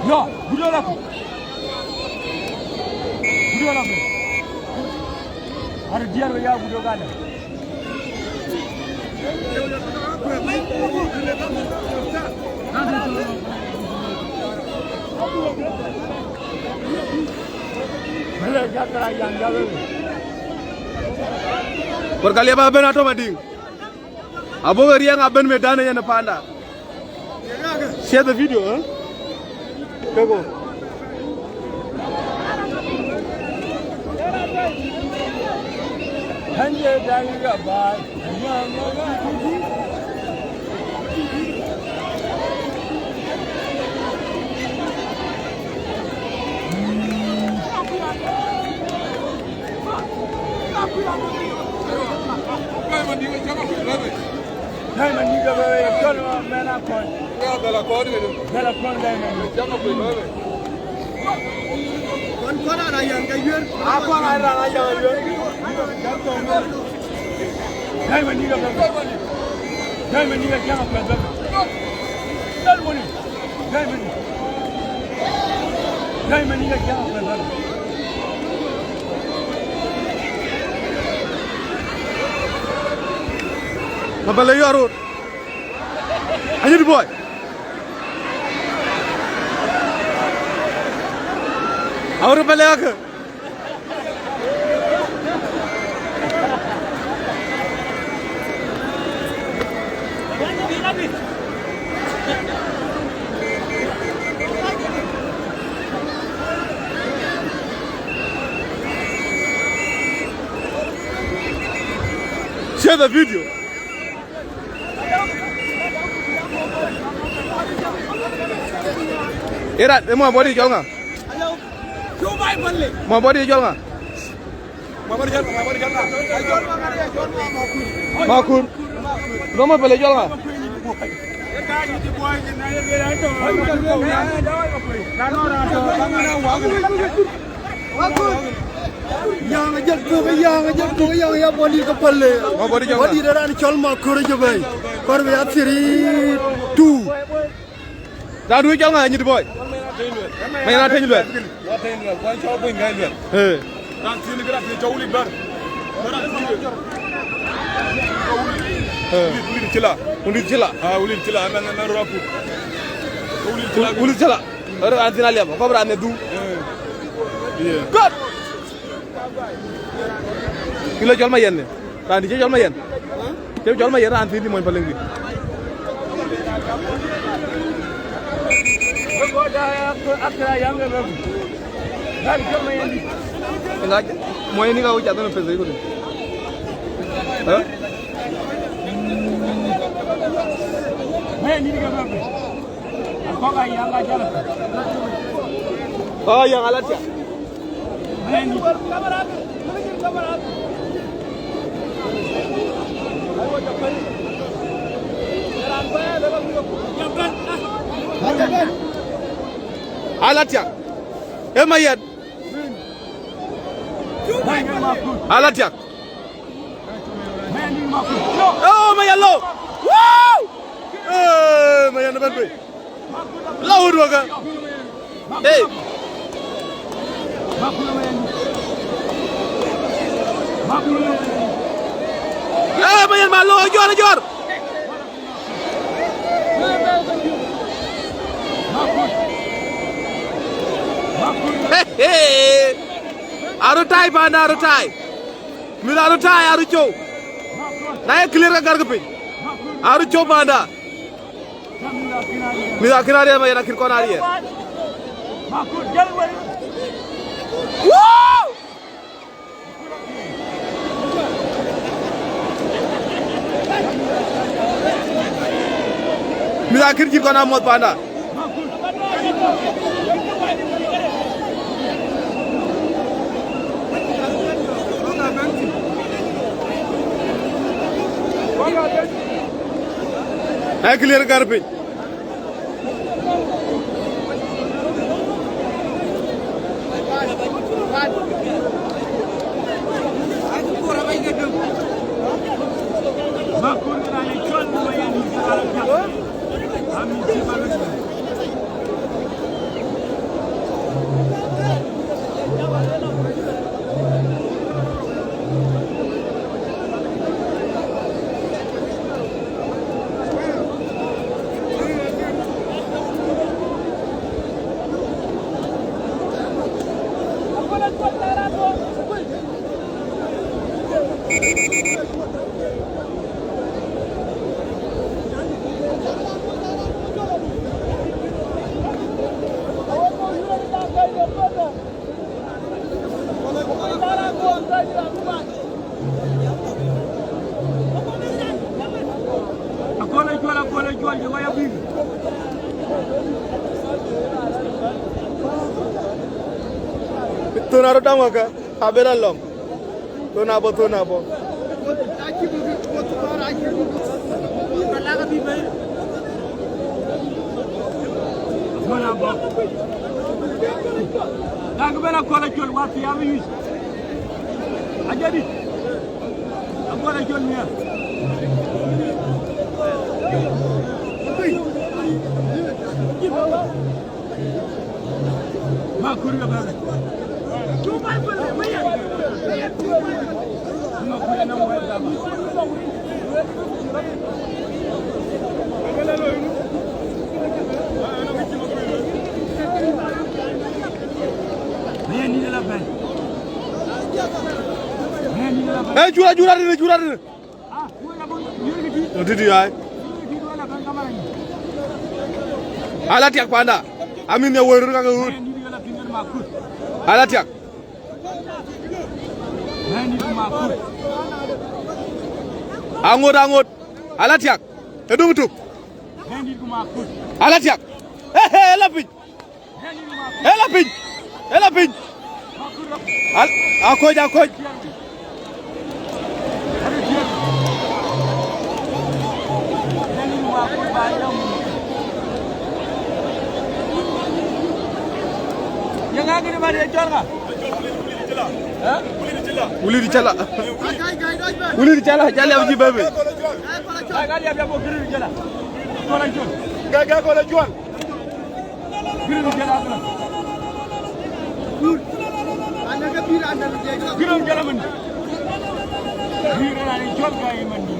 Yo, gudu la ku. Gudu la ku. Ar dier ya gudu gada. Wërkë liep abɛ̈n atɔ̈ Madiŋ. Abuk riɛŋ abɛ̈n medan yen panda. Share the video, eh? Keko. Dai maniga bebe, cɔl mɛn akɔn. Dala kɔn dai maniga. Kɔn kɔn ara yan ka yuer. Akɔn ara yan ka yuer. Dai maniga bebe. Dai maniga jama bebe. Dal moni. Dai maniga. Dai maniga jama bebe. Mapele yɔr rot. Anyit boy. Awur pele ake. Share the video. Era, emo body jol nga. Mo body jol nga. Makur. Roma pele jol nga. Yang ajal tu, yang ajal tu, yang ya body ka pale. Mo body jol nga. Body ran chol Makur je bai. Kor be athiri tu. Raan du cɔl ŋa, Anyit Boy? Many raan teny luɛth. Raan teny luɛth, kuan cɔl Bony Gai luɛth. Eh. Raan thiin kë raan thiin cɔl Wulic Bär. Raan thiin. Eh. Wulic, Wulic Cila. Wulic Cila. Ah, Wulic Cila, ɛmɛn, ɛmɛn rɔɔku. Wulic Cila. Wulic Cila. Raan thiin aliɛp, kɔp raan ne du. Eh. Yeah. Good. Kilo cɔl ma yɛn ne. Raan di cï cɔl ma yɛn. Cï cɔl ma yɛn raan thiin di mony Paleŋ di. Ŋac, mony ni ka wïc athɔn pesa iko di. Eh? Oh, yang alat ya. Alatiak. Ema yɛn. Alatiak. Oh, ma yɛn lo. Wow! Eh, ma yɛn ben be. La wut waka. Hey. Eh, ma yɛn ma lo, jɔr, jɔr. Hey, hey. Aru tai panda, aru tai. Mïth aru tai, aru cow. Na ye clear ka gar ke piny. Aru cow panda. Mïth akïn ariɛl, ma yɛn akïn kɔn ariɛl. Woo! Mïth akïn cït kɔn amuɔth panda. Ai clear garbage. Akol acuɔl, akol acuɔl, jɔ waya bï. Thon arot dam waka, abela lɔm. Thon abɔ, thon abɔ. Thon abɔ. Dak bela kɔl acuɔl, wa thiam yic. Ajadi. Akol acuɔl miɛr. Ma kuri ka bɛ̈ɛ̈r. Ma kuri na wɛ̈ɛ̈r dama. Ë, jura, jura dïnë, jura dïnë. Titi ai. Ala tiak panda. Amin ya wërë ka wut. Ala tiak. Aŋot, aŋot. Ala tiak. Edung tuk. Ala tiak. Ehe, ala piny. Ela piny. Ela piny. Al-, akoc, akoc. Ye ŋa kï man ye cɔl ŋa? Ë? Wulït cala. Wulït cala, jal yam jï bebe. Gai, gai, liap, liap, wok kiri jala. Kola jol. Gai, gai, kola jol. Kiri jala kala. Kiri jala man. Kiri na ni jol gai man ni.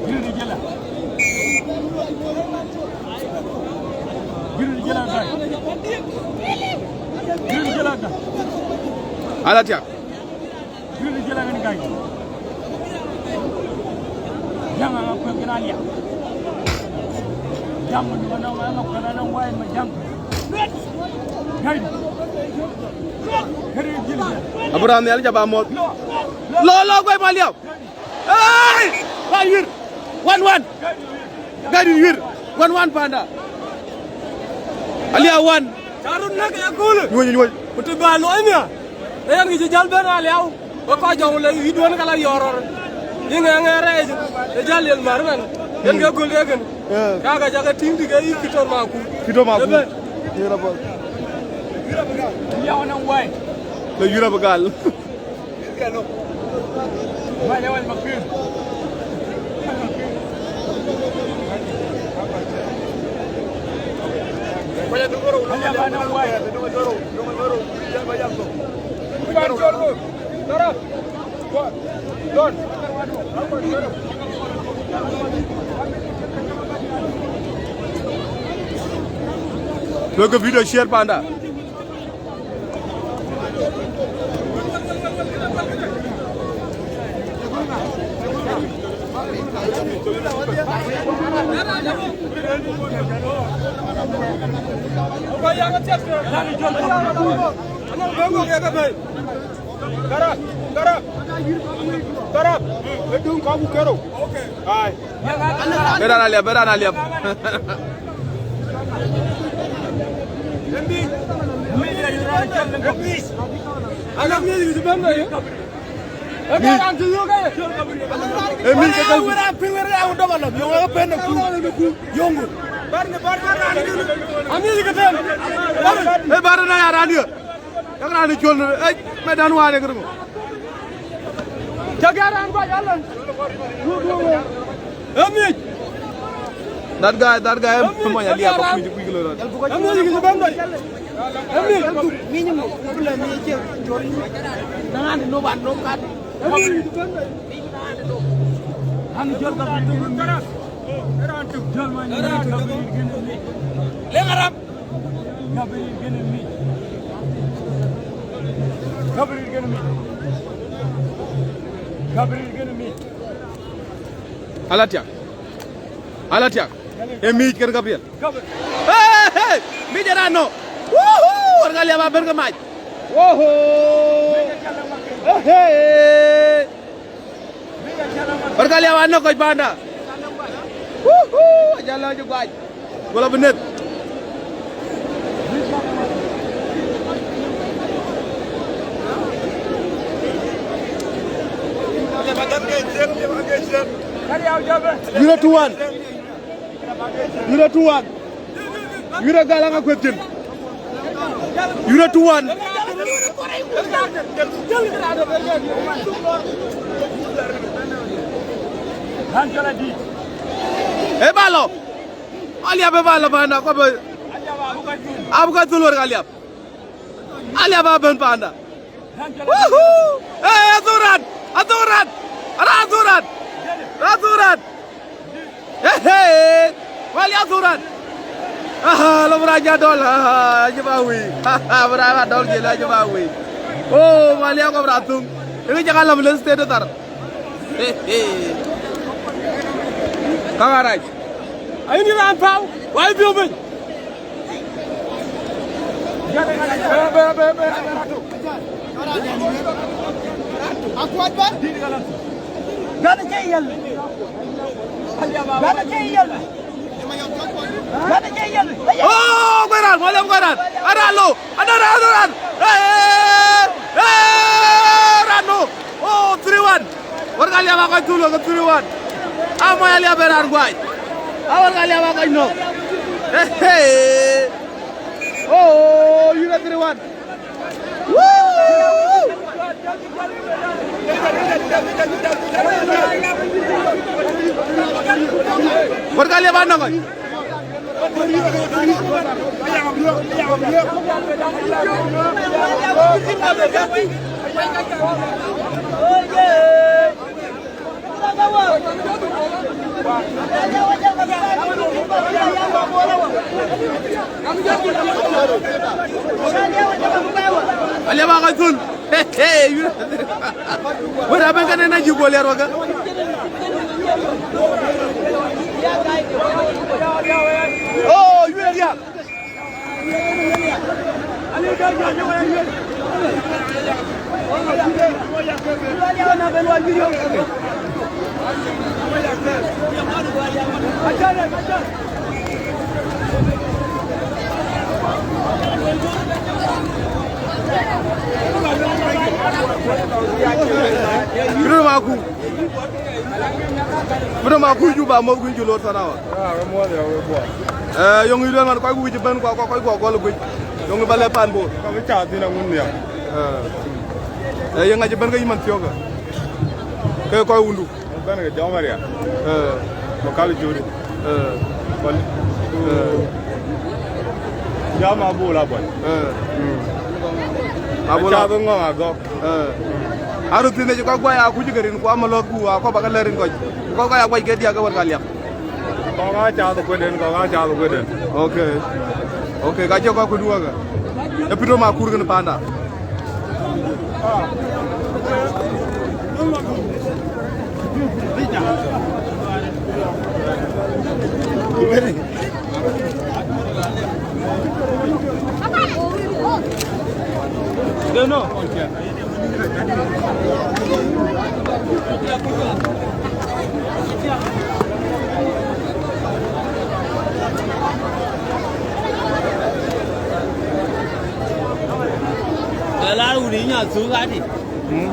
Kiri jala. Kiri jala gai. Kiri jala gai. Ala tiak. Kiri jala gai. Jang anga kwen kena liap. Jang anga kwen anga wai ma jang. Gai. Kiri jala. Abraham ya jaba mot. Lo, lo, gai ma liap. Hey! Ba yir. One one. Gari yir. One one panda. Alia one. Charun nak ya kul. Nyuny, nyuny. Kutu ba lo nya. Yan ki jal ben aliaw. Ba ko jong le yi duon kala yoror. Yi nge nge re. E jal yel mar ben. Yen ke gol de ken. Eh. Ka ga jaga ting dige yi kito ma ku. Kito ma ku. Ebe. Yira bol. Ya wana wai. Le yira bagal. Look a video share panda. Garap, garap, garap. Edung kabu kero. Ai. Beran aliap, beran aliap. Ana mi ni bamba ye. Ee, mi ke gal. Wera pin wera ya undo bala. Yo, wa pen ku. Yongu. Ami ke tem. Ee, bar na ya rani. Yak rani chol. Ee, me dan wa ne kru. Jaga ran ba jalan. Ami. That guy, that guy, come on, ya dia ko kuji kuji lo. Ami ke ben bai. Ami. Minimum. Problem ni che. Nang no ban no kat. Lek Arab. Ala tiak. Ala tiak. E mic ken Gabriel. Hey, hey, mic era no. Wuhu! Warga liaba ben ke mac. Woho! Hey, hey. Warga liaba no koj panda. Wuhu! Ajala ju guaj. Wala benet. Yura two one. Yura two one. Yura gala nga kwetin. Yura two one. E balo. Aliap e balo bana ko be. Abu ka tulor aliap. Aliap a ben panda. Wuhu! Hey, Azuran! Azuran! Ara Azuran! Ara Azuran! Hey, hey! Wali Azuran! Aha, lo bra ja dol, aha, jiba wi. Aha, bra ba dol je la jiba wi. Oh, wali ko bra tung. Ini jaga lam le state tar. Hey, hey. Kaka raj. Aini ran pau, wai bi obin. Gana ke yel. Gana ke yel. Gana ke yel. Oh, Gueran, William Gueran. Aralo. Ada, ada, ada. Eh, eh, Rano. Oh, three one. Warga liaba ko tulo ko three one. Amo ya liaba ran guai. A warga liaba ko no. Hey, hey. Oh, you got three one. Woo! Warga liaba no ko. Aliaba ka thul. Hey, hey, you. What happened? Can I not you go there, Roger? Oh, you are there. Kërë ma ku. Bï dɔm akuc Juba, mɔ̈th kuc ju loor thanawa. Ah, we muɔ̈th ya, we buɔɔth. Eh, yöŋ yï lueel man kɔc ku wïc ëbɛ̈n, kua kɔc, kɔc ku agɔl guic. Yöŋ yï ba lɛ̈k pan Bor. Ka bï cath thïn aŋun nhial. Eh. Eh, yöŋ ŋac ëbɛ̈n ke yï man thiɔ̈kë. Ke kɔc wundu. Ëbɛ̈n ke jɔm aria. Eh. Ku kal juri. Eh. Kɔl. Eh. Jam abul abɔl. Eh. Abul. Cath ŋɔŋ agɔk. Eh. Aröth thïn ëcï kɔc guai akuc ke rin, ku amalɔ̈th ku akɔ̈p ake lɛ̈k rin kɔc. Ku kɔc kɔc akuac ke diäk ke wär ka liap. Kɔk aa cath kueden, kɔk aa cath kueden. Okay. Okay, ka cï kɔc ku duɔ̈kë. Ë pït röm akur kën panda. Lar wuni nya thuk adi. Hmm.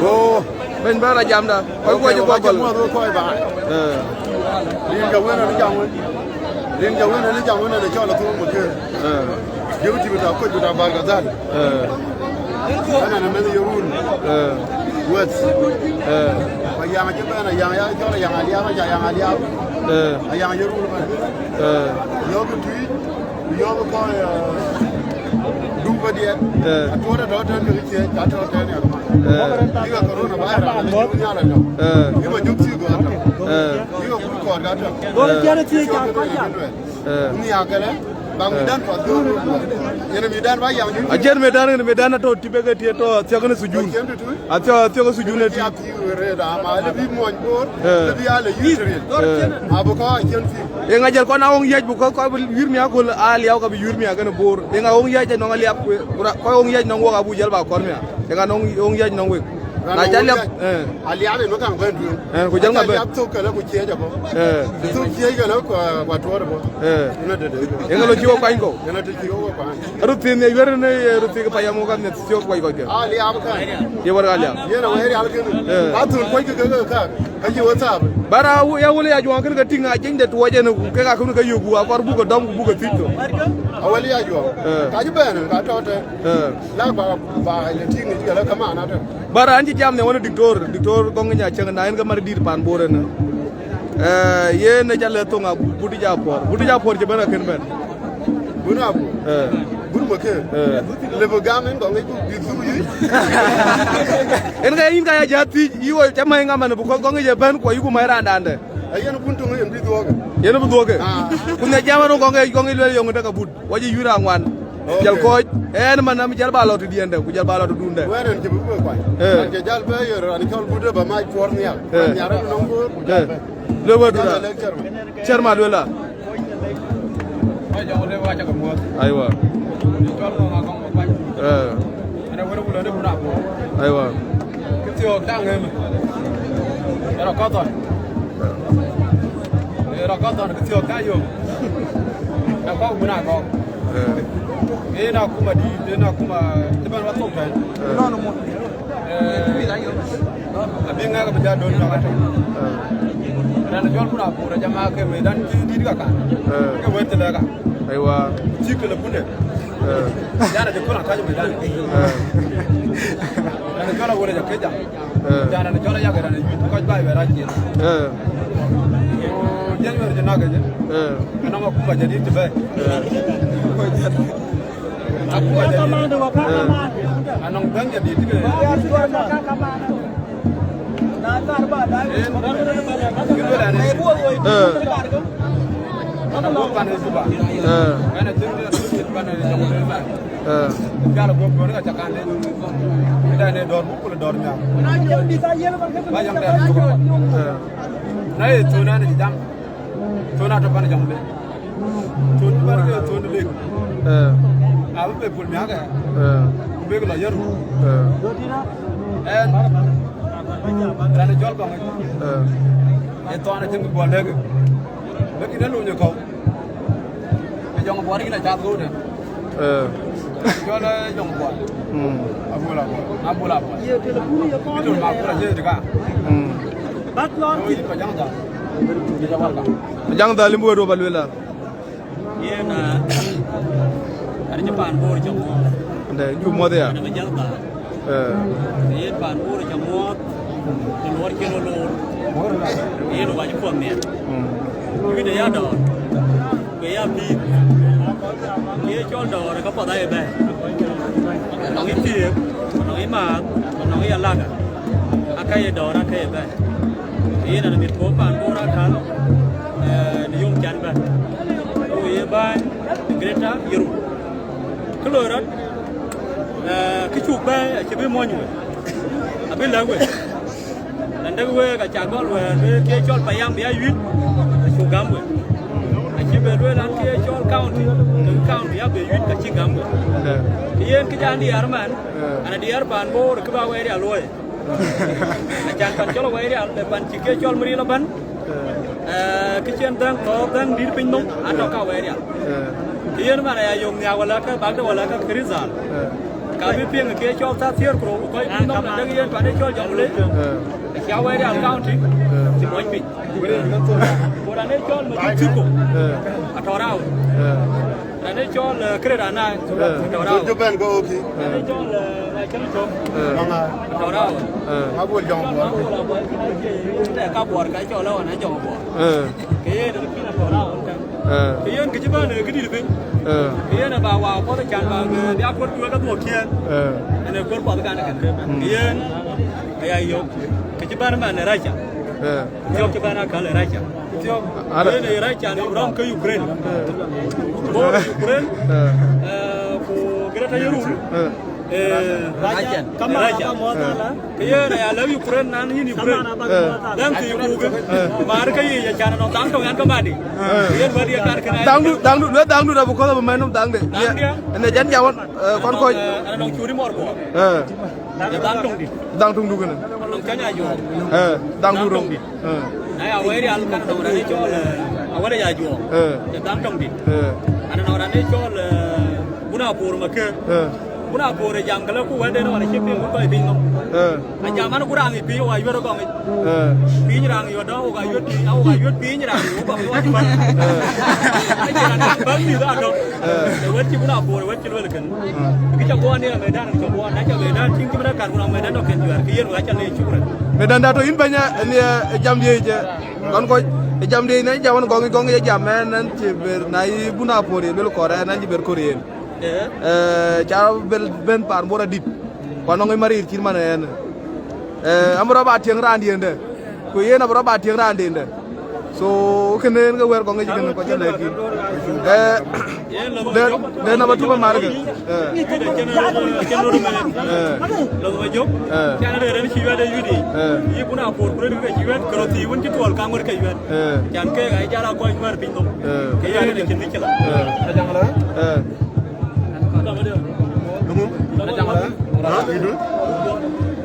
Go, bɛ̈ny bɛ̈n rɔt jamda. Kɔc kuɔc ë kuɔc gɔl. Muɔth wek kɔc baai. Eh. Rin ka wën ënë jam wën. Rin ka wën ënë jam wën ënë cɔl Athuur Makër. Eh. Deputy bita kɔc bita Barkadhal. Eh. Ënë ënë meth Yirol. Eh. West. Eh. Ayaŋ acï bɛ̈n, Ayaŋ ya cɔl Ayaŋ Aliap, aca Ayaŋ Aliap. Eh. Ayaŋ Yirol man. Eh. Yɔ̈ɔ̈k ë Tuic. Yɔ̈ɔ̈k kɔc, eh, duk bä diɛt. Eh. Atuɔɔt atɔ̈ tɛ̈n ke ciëëc, ka tɔ̈ tɛ̈n ya kama. Eh. Yï ka corona virus, yï ka jök thii gɔ̈ɔ̈r tɔ̈. Eh. Yï ka kut kɔɔr ka tɔ̈. Gɔ̈ɔ̈r tiɛt thii ca kɔc ya. Eh. Ni akënë, bak mi dan pa dhur. Yen mi dan ba yam ni. Ajen mi dan, mi dan atɔ̈ tipe ke tie tɔ̈ thiɔ̈k ni sujun. Athiɔ̈k, athiɔ̈k sujun ë ti. Rëët, ama lë bï muɔny Bor, eh, lë bï aa lë yïth rëët. Eh. Abï kɔc acïn thïn. Eeŋa jɔl kɔn a ɣöŋ yäc, bï kɔc, kɔc bï yïr miäk köl aa liau, ka bï yïr miäk kenë Bor. Eeŋa ɣöŋ yäc ë nɔŋ aliap, ku ra-, kɔc ɣöŋ yäc nɔŋ wok abuk jɔl ba kɔɔr miäk. Eeŋa nɔŋ ɣöŋ yäc nɔŋ wek? Na ca liap, eh. Aliap ë mï kaŋ bɛ̈n tueŋ. Eh, ku jɔl ŋa bɛ̈n? Aliap thok këlë ku ciëëc abɔ̈. Eh. Thok ciëëc këlë ku, ku atuɔɔt abɔ̈. Eh. Ënë dede. Eeŋa lɔ cï wok kuany kɔ̈u? Ënë të cï wok kuany. Röt thiin ye yuɛ̈r në, eh, röt thiin ke payam wok ka nhieth thiɔ̈k kuɔc kɔc kë. Aliap ka. Ye wär aliap. Yen awär yal kënë. Eh. Athöl kuɔc kë kë kë kak. Ka cï wä thaap. Bara wu-, ya wël ya juɔŋ kën ke tïŋ a jeny de tuɔɔc en ku kek akën ke yök ku akɔr buk ke dɔm ku buk ke thiëc thok. Awël ya juɔŋ. Eh. Ka cï bɛ̈n, ka tɔ̈ tɛ̈n. Eh. La ba, ba le tïŋ ë jël kaman atɔ̈. Bara an cï jam ne wën diktor, diktor Gɔŋ Nya Cäŋ na en ke mat dït pan Bor en. Eh, yen ë ca le thoŋ a Butic Apuɔr. Butic Apuɔr cï bɛ̈n akën bɛ̈n. Bun abu. Eh. Bun Makër. Eh. Lëbï gam en Gɔŋ iku bï dhuk yï. En ka yïn ka ya jat thiëc, yï wo ca mäi ŋa man, because Gɔŋ ic ë bɛ̈n, ku ayïku mäi raandande. Ayen bun töŋ yen bï dhuɔɔk. Yen bï dhuɔɔk. Ah. Ku nya jam en Gɔŋ ic, Gɔŋ ic luel yöŋ ë tɛ̈ ka but. Wa cï yïr aŋuan. Okay. Jal kɔc, en man am jal ba lɔ tëdiɛnde, ku jal ba lɔ tëdunde. Wɛ̈ɛ̈r en cï bï bï kuany. Eh. An cï jal bɛ̈ɛ̈i yor, an cɔl but ë ba mac puɔ̈r nhial. Eh. An nhial rɔt nɔŋ Bor, ku jal bɛ̈ɛ̈i. Le wëdu da. Chairman. Chairman Luela. Aiwa. Eh. Aiwa. Kï thiɔ̈k daŋ ëmë. Ë rɔt kɔ̈th thɔn. Ë rɔt kɔ̈th thɔn kï thiɔ̈k daŋ yök. Ë kɔ̈k bï na kɔ̈k. Eh. Ë na kuma dït, ë na kuma cï bɛ̈n wa thok tɛ̈n. Eh. Eh, abï ŋɛk abï jal döt tɔ̈k atɔ̈. Eh. Raan jɔl kun apuur, ajam ake me dan cï dït ka kan. Eh. Ke wëth thilɛ ka. Aiwa. Cï telepunde. Eh. Jana jɔ kun akac me dan. Eh. Raan jɔl awore jɔ ke jam. Eh. Jana jɔl ayak raan juëc kɔc baai wɛ̈t rac cin. Eh. Ku January jɔ nak ëcë. Eh. Anɔŋ akuma jadït të bɛ̈ɛ̈i. Eh. Akuma jadït. Eh. Anɔŋ bɛ̈ny jadït ke. Eh. Kï luel ɛn. Eh. Anɔŋ buk pan ë Juba. Eh. Ɛn acïn, acïn pan ë Juba. Eh. Jal guɔ̈p duɔ̈n ka ca kan de. Këda ne dɔ̈ɔ̈r buk kul dɔ̈ɔ̈r nhial. Ba yam tɛɛr Juba. Eh. Na ye thon ɛn jam. Thon atɔ̈ pan jam de. Thon bän ke thon lek. Eh. Abï be pol miäk ë. Eh. Ku bek lɔ yɛ̈r. Eh. Ɛn. Raan ë cɔl Gɔŋ. Eh. Ë thɔn acïn kë guɔ lɛ̈k. Bek kïn ë luny ë kɔ̈u. Ë Jɔŋ Buɔt yïn acath ɣööt ë. Eh. Cɔl, eh, Jɔŋ Buɔt. Mm. Abul Abuɔt. Abul Abuɔt. Ye telephone ye kɔn. Itol ma kura je tika. Mm. Bak lɔr ki. Yïn ba jaŋ dhal. Jaŋ dhal, yïn bï wëëdu ba lueel a. Yen, ah, an cï paan Bor cä muɔɔth. Ande, ju muɔth ya. An bï jäl bä. Eh. Yen paan Bor cä muɔɔth, të luɔr cïn ë loor. Yen wa cï puɔth miɛt. Mm. Wïc de ya dɔɔr. Ku ya pïïr. Ye cɔl dɔɔr ka puɔth aye bɛ̈ɛ̈i. Nɔŋ ë thiëëk, nɔŋ ë maath, nɔŋ ë alaga. Aka ye dɔɔr, aka ye bɛ̈ɛ̈i. Yen an mit puɔth paan Bor akäl, eh, në yom can bɛ̈n. Ku ye bäny Greater Yirol. Kë loi rɔt, eh, kë cuk bɛ̈ɛ̈i acï bï mony we, abï lɛ̈k we. Raan dek week acä gɔl wɛ̈ɛ̈r bï kë cɔl payam bï ya yuit, acuk gäm we. Acï bï lueel an kë cɔl county, kë county ya bï yuit, ka cï gäm we. Kë yen kë jɔ an diɛɛr man, an diɛɛr paan Bor kë ba wɛɛr ya luɔi. Acan pan cɔl Awɛɛr Rial, ë pan cï ke cɔl Muril ëbɛ̈n. Eh, kë cïn dhäŋ thɔ̈ɔ̈k dhäŋ dït piny nɔm, atɔ̈ ka Awɛɛr Rial. Eh. Kë yen man aya yök nhiaak wala ka bak de wala ka kë result. Eh. Ka bï piŋ ke cɔl thaa thiëër ku rou, kɔc piny nɔm na dek yen pan ë cɔl Jonglei. Eh. Acie Awɛɛr Rial County, eh, cï mɔc piny. Eh. Ku raan ë cɔl Majuk Thiko, eh, atɔ̈ raau. Eh. Raan ë cɔl, eh, Kërë Raan Nai, eh, atɔ̈ raau. Jɔ bɛ̈n go ki. Raan ë cɔl, eh, Acäŋ Cök, eh, atɔ̈ raau. Eh. Abol Jɔŋ Buɔɔr. Abol Abuɔɔr, eh, ka Buɔɔr ka cɔl ɣɔn ë Jɔŋ Buɔɔr. Eh. Ke yen ë kïn atɔ̈ raau tɛ̈n. Eh. Ke yen kë cï bɛ̈n, eh, këdït piny. Eh. Ke yen ë ba wa kuɔth can ba, eh, bï akuɔ̈t wek adhuɔ̈k ciëën. Eh. Ënë kuɔ̈t kuɔth kan kënë. Mm. Ke yen aya yök. Kë cï bɛ̈n man ë rac ca. Eh. Thiɔ̈k cï bɛ̈n akäl ë rac ca. Thiɔ̈k. Ara. Yen ë rac ca në rɔm ke Ukraine. Eh. Bɔ̈ Ukraine. Eh. Eh, ku Greta Yerul. Eh. Eh, rac ca. Kama rac ca. Kama rac ca. Ke yen aya lëu Ukraine nan yïn Ukraine. Eh. Dɛ̈ŋ thii kuukë. Eh. Maar ke yic acan nɔm dhaŋ tɔ̈u yan ke madi. Eh. Yen wɛ̈t ye kan kënë. Dhaŋdu, dhaŋdu, le dhaŋdu da bï kɔ̈th abï mɛn nɔm dhaŋde. Dhaŋdiɛ̈. Ënë jɛn jam ɣɔn, eh, kɔn kɔc. Eh, ënë nɔŋ curi mɔr kuɔ. Eh. Ë dhaŋ töŋdït. Dhaŋ töŋdu kënë. Nɔŋ cäny ajuɔɔk. Eh, dhaŋdu rou. Dhaŋ töŋdït. Eh. Na ya Awɛɛr Rial kan nɔŋ raan ë cɔl, eh, Awɛɛr ajuɔɔk. Eh. Ë dhaŋ töŋdït. Eh. Ana nɔŋ raan ë cɔl, eh, Bun Apuɔ̈r Makër. Eh. Bun Apuɔ̈r ë jam këlä ku wɛ̈tden ɣɔn acï piŋ ku kɔc piny nɔm. Eh. Ajam an ku raŋ ë piny wok ayuɛ̈t ë gɔŋ yic. Eh. Piny raŋ yɔt dɔ̈ wok ayuɛ̈t piny, awok ayuɛ̈t piny raŋ yɔt gɔŋ yɔt cï bäk. Eh. Acïn raan bäk mïth atɔ̈. Eh. Ë wɛ̈t cï Bun Apuɔ̈r, ë wɛ̈t cï luel kënë. Eh. Kë ca guɔ niɛɛr medan, ca guɔ, na ca medan tïŋ cï medan kan ku na medan nɔ̈k kën juɛ̈ɛ̈r, kë yen wek aca leec, shukran. Medan da tɔ̈ yïn bɛ̈ny, ë, ë, ë jam diëëc, ë. Kɔn kɔc, ë jam diëëc, na jam ɣɔn gɔŋ, gɔŋ ye jam, ë, nɛn cï ber, na yï Bun Apuɔ̈r ye luel kɔɔr, ë, nɛn cï ber kɔɔr yen. Eh. Ë, ca bel ben paan Bor adït. Ku anɔŋ ë marir cït man ë yen. Eh, abï rɔt ba tiɛŋ raandiɛ̈n dɛ. Ku yen abï rɔt ba tiɛŋ raandiɛ̈n dɛ. So, kënë en ke wɛ̈ɛ̈r kɔŋ ŋic kënë kɔc ca lɛ̈k yïn. Eh, de, de namba tu ba mar kë. Eh. Eh. Eh. Eh. Eh.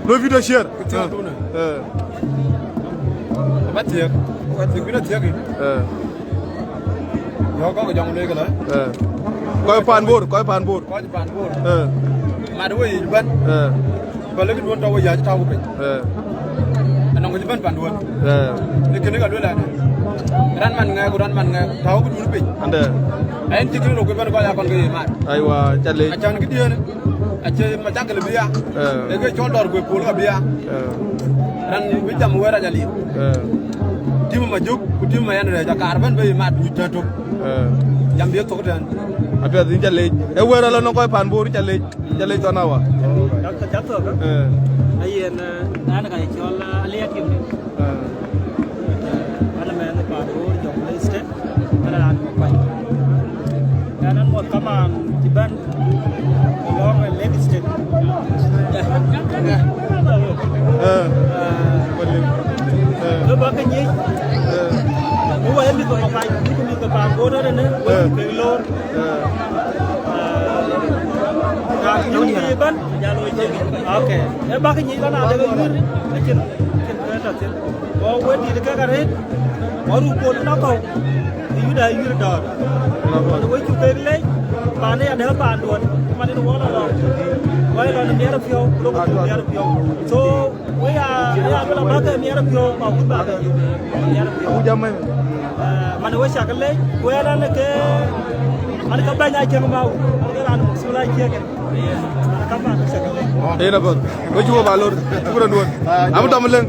Lo video share. Eh. Ba thiëk. Ba thiëk, bï na thiëk. Eh. Yɔ̈k kɔc Jɔŋlei këlä. Eh. Kɔc paan Bor, kɔc paan Bor. Kɔc paan Bor. Eh. Mat wei yic bɛ̈n. Eh. Ba lëk duön tɔ̈ wei yäc tääu piny. Eh. Anɔŋ kë cï bɛ̈n panduön. Eh. Ee kënë ka luel adï. Raan man ŋɛk ku raan man ŋɛk, tääu këdun piny. Ande. Ɛn cï kënë rok kë bɛ̈n kɔc akɔn ke ye mat. Aiwa, ca lec. Acan këdiën, acie macakël bï ya. Eh. Ee ke cɔl dɔ̈r guëp pol ka bï ya. Eh. Raan bï jam wɛ̈ɛ̈r rac aliu. Eh. Tim Majuk, ku tim Mayen rɛɛc, akaar bɛ̈n bï ye mat, nyuc tɛ̈n tök. Eh. Jam bï ye thok tɛ̈n. Apiɛth yïn ca lec. Ee wɛ̈ɛ̈r alɔ nɔŋ kɔc paan Bor ca lec. Ca lec thɔn awa. Ca, ca thök, eh? Eh. Ayen, eh, an ka cɔl, eh, Aliya Kim. Eh. Eh, an mɛn paan Bor Jonglei State. An raan Makuac. An an muɔth kaman cï bɛ̈n alɔŋ, eh, Lake State. Eh. Eh. Eh. Ke bä ke nyic. Eh. Ku wɛ̈ɛ̈r mïth ke Makuac, mïth ke paan Bor tënë, wɛ̈ɛ̈r, eh, ke lor. Eh. Raan nyuc kë bɛ̈n, ja looi cï. Okay. Ee bäk nyic lɔn adek ë yuëër, acïn, acïn kë tɔ̈ thïn. Go wël dït kek arëët, go ruk Bol nɔ̈k kɔ̈u, ë Yuda ë yuëër dɔ̈ɔ̈r. Man wek cuk kek leec, paan ë adek panduön, man ë wɔ lɔ lɔ. Go ë lɔn ë miɛt ë piɔ̈u, ku lok ë miɛt ë piɔ̈u. So, we ya, we ya, we la bäk ke miɛt ë piɔ̈u, ba wut ba ke miɛt ë piɔ̈u. Awu jam ë. Eh, man we cak lec, ku ëlɛn ke, man ke bɛ̈ny Aciëŋ Mawut, man ke raan Musula Aciëŋ. Man ka man we cak lec. Yen apath. We cuk ba lor, cuk rɔt duɔ̈n. Am dɔm lëŋ.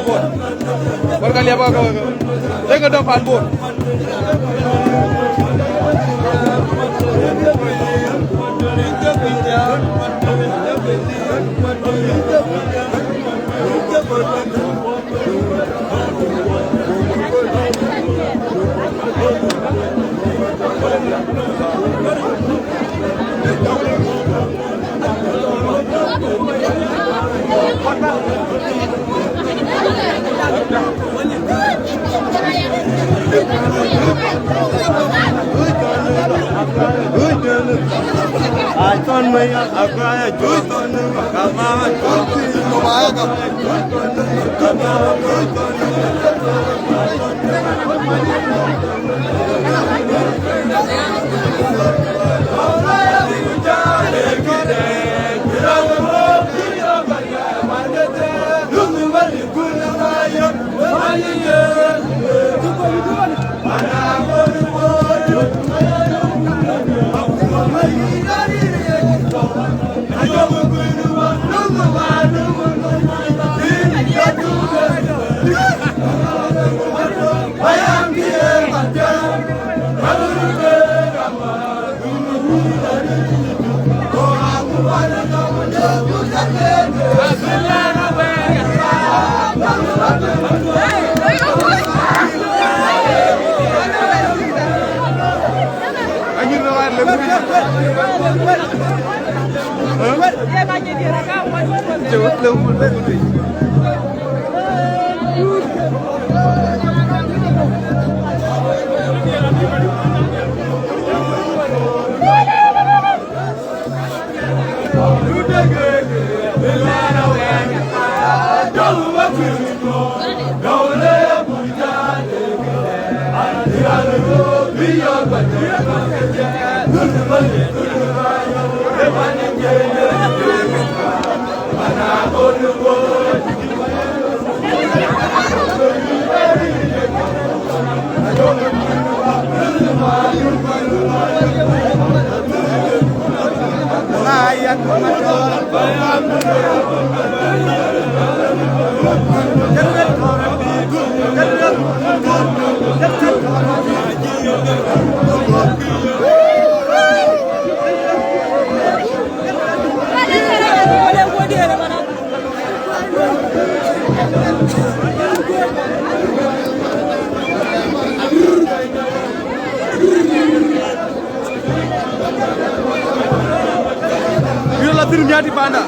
Bor. Bor ka liep ka, ka, ka. Dek dɔm pan Bor. Yürü la film ya di panda.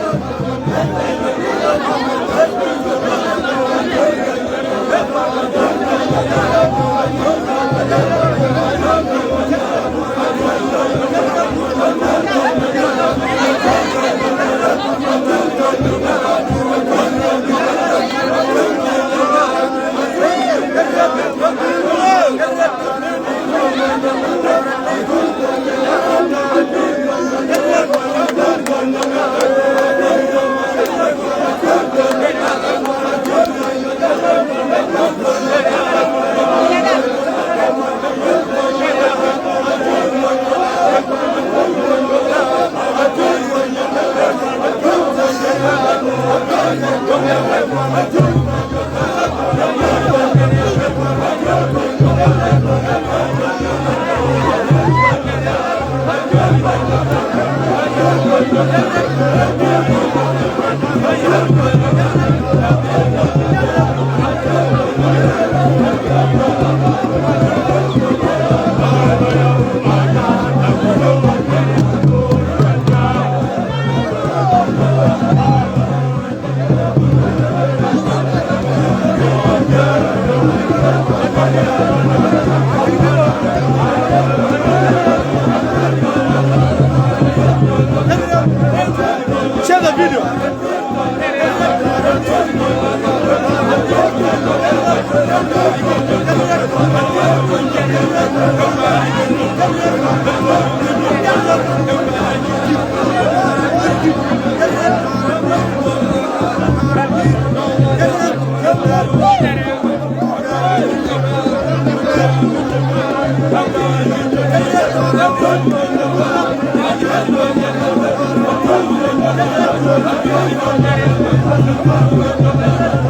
Share the video.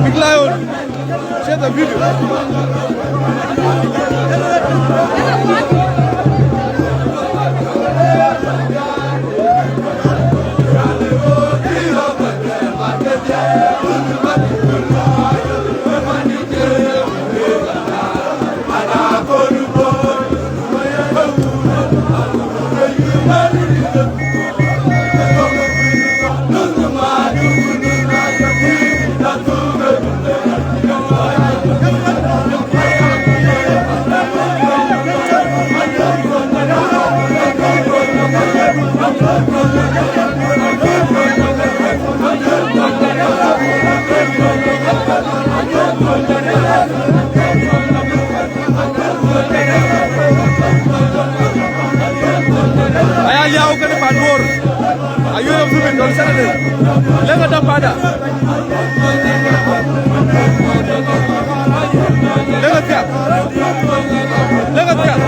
Big Lion. Aya liau kënë pan Bor. Ayuɔ̈m Thumin on Saturday. Lëŋ ada pada. Lëŋ athiak. Lëŋ athiak.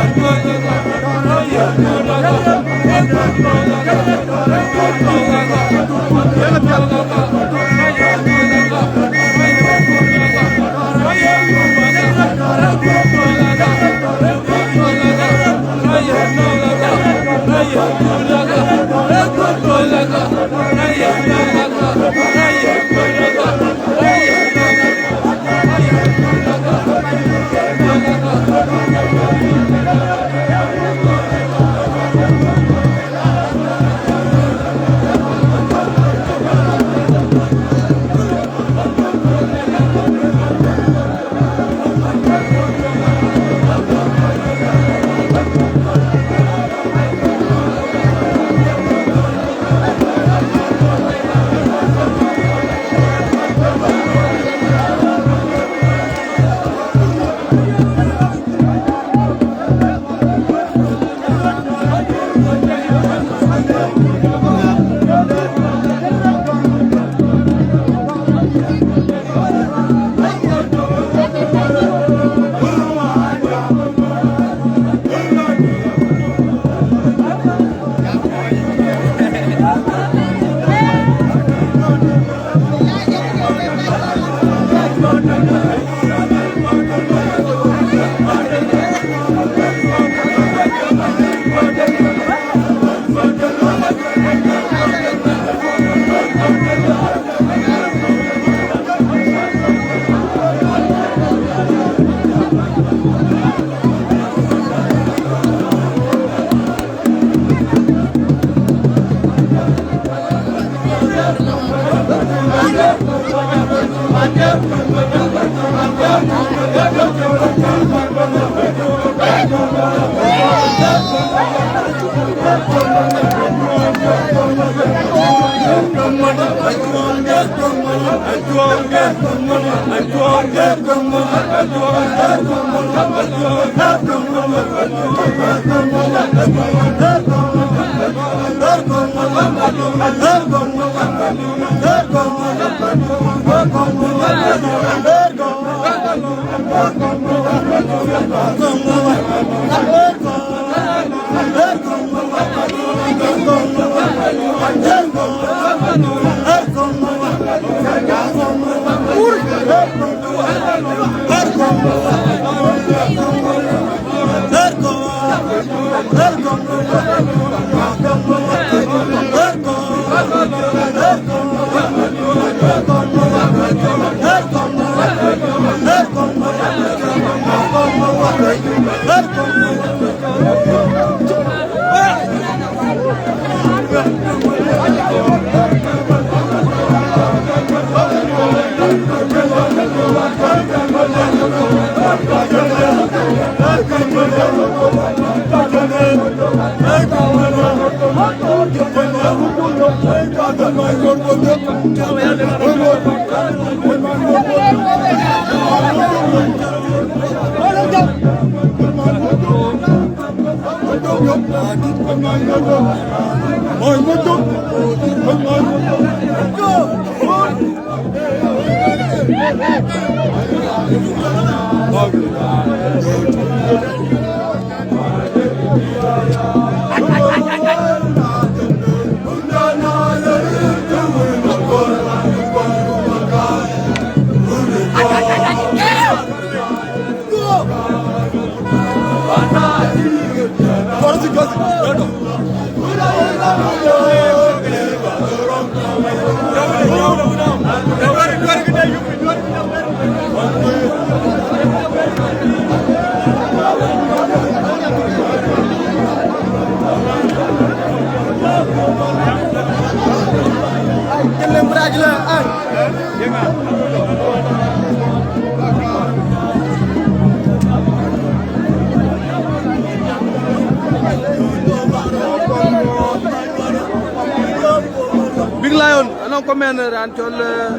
Big Lion, anɔŋ comment raan cɔl, eh,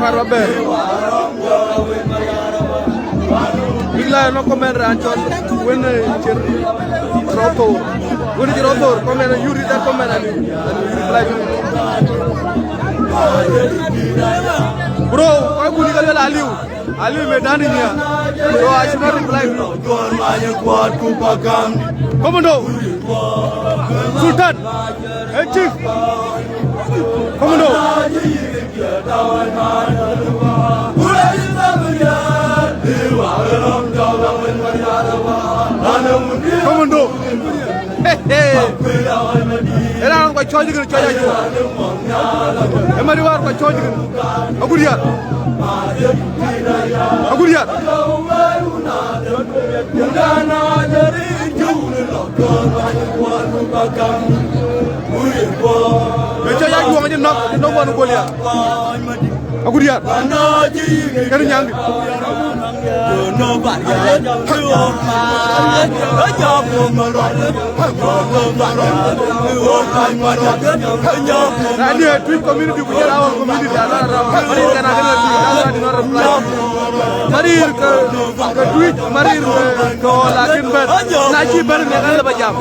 Par Wabɛ̈ɛ̈r. Big Lion, anɔŋ comment raan cɔl wën, eh, cï rɔt thor. Wën cï rɔt thor, comment, you read that comment and you, and you reply to it. Bro, kɔc kuni ka luel aliu. Aliu me dani nia. So I should not reply to you. Commando. Sultan. Hey, chief. Commando. Commando. Hey, hey. Era ko choji gin choji ajuɔŋ. Ema di war ko choji gin. Aguriat. Aguriat. Ke choji ajuɔŋ ni nok, ni nok wan Goliath. Aguriat. Kɛn nyaŋ. Na ni Tuic community ku jɔl our community, ala ra. Marir kɛn akɛn la Tuic, ala di nɔr reply. Marir ke, ke Tuic, Marir ke, ke Ɣɔl akɛn bɛ̈n. Na cï bɛ̈n, ne kan la ba jam.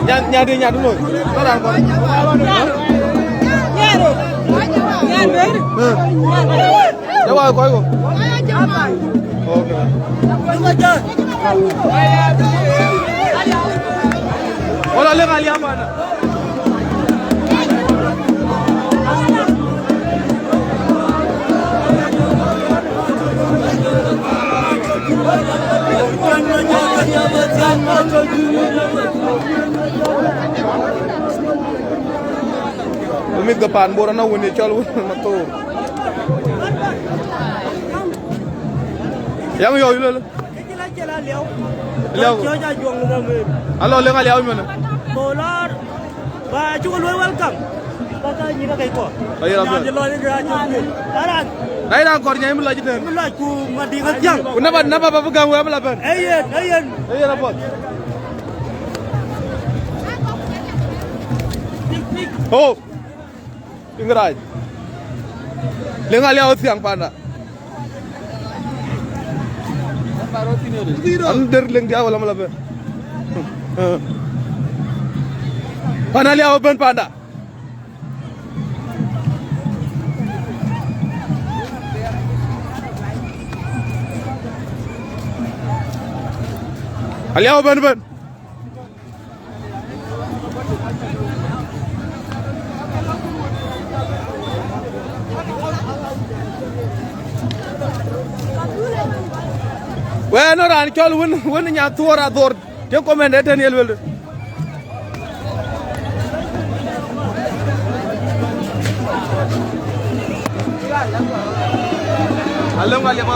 Nya, nya di, nya di noi. Tɔran kɔn. Nya ro. Nya ro. Nya wa kɔc ko. Okay. Wala le ngali amana. Mïth ke paan Bor anɔŋ wën ye cɔl wën Mathor. Yaŋ yɔu lele. Aliau. Aliau. Alo, leŋ Aliau mene. Ba cuk luel welcome. Ba ka nyi ka kai ko. Ayo, Aliau. Nyan je lo ni gra cuk. Aran. Nai ran kɔr nyai mi lɔ jiten. Mi lɔ ku ma di ka tiang. Ku naba, naba ba gam we bla ben. Ayen, ayen. Ayen apo. Oh. Ingerac. Leŋ Aliau thiaŋ panda. An der leŋ dia wala mala ben. Pan Aliau ben panda. Aliau ben ben. Wɛ̈ɛ̈r nɔn raan cɔl wën, wën nya thuɔɔr adhor, të comment ë tën ye luel. Alem ka liep.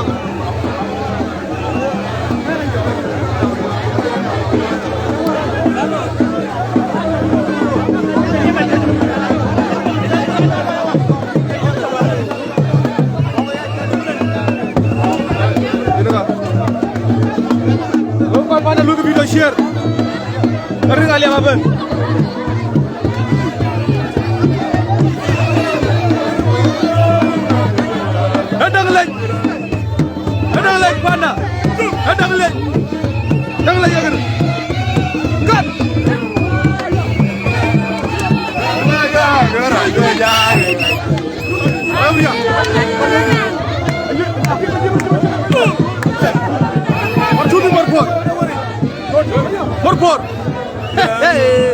Rin ka. Wek kɔc pan ë luel ke video share. Rin ka liep abën. Ë däŋ lec. Ë däŋ lec panda. Ë däŋ lec. Däŋ lec agër. Gat. Martuni Marpol. Marpol. Hey, hey.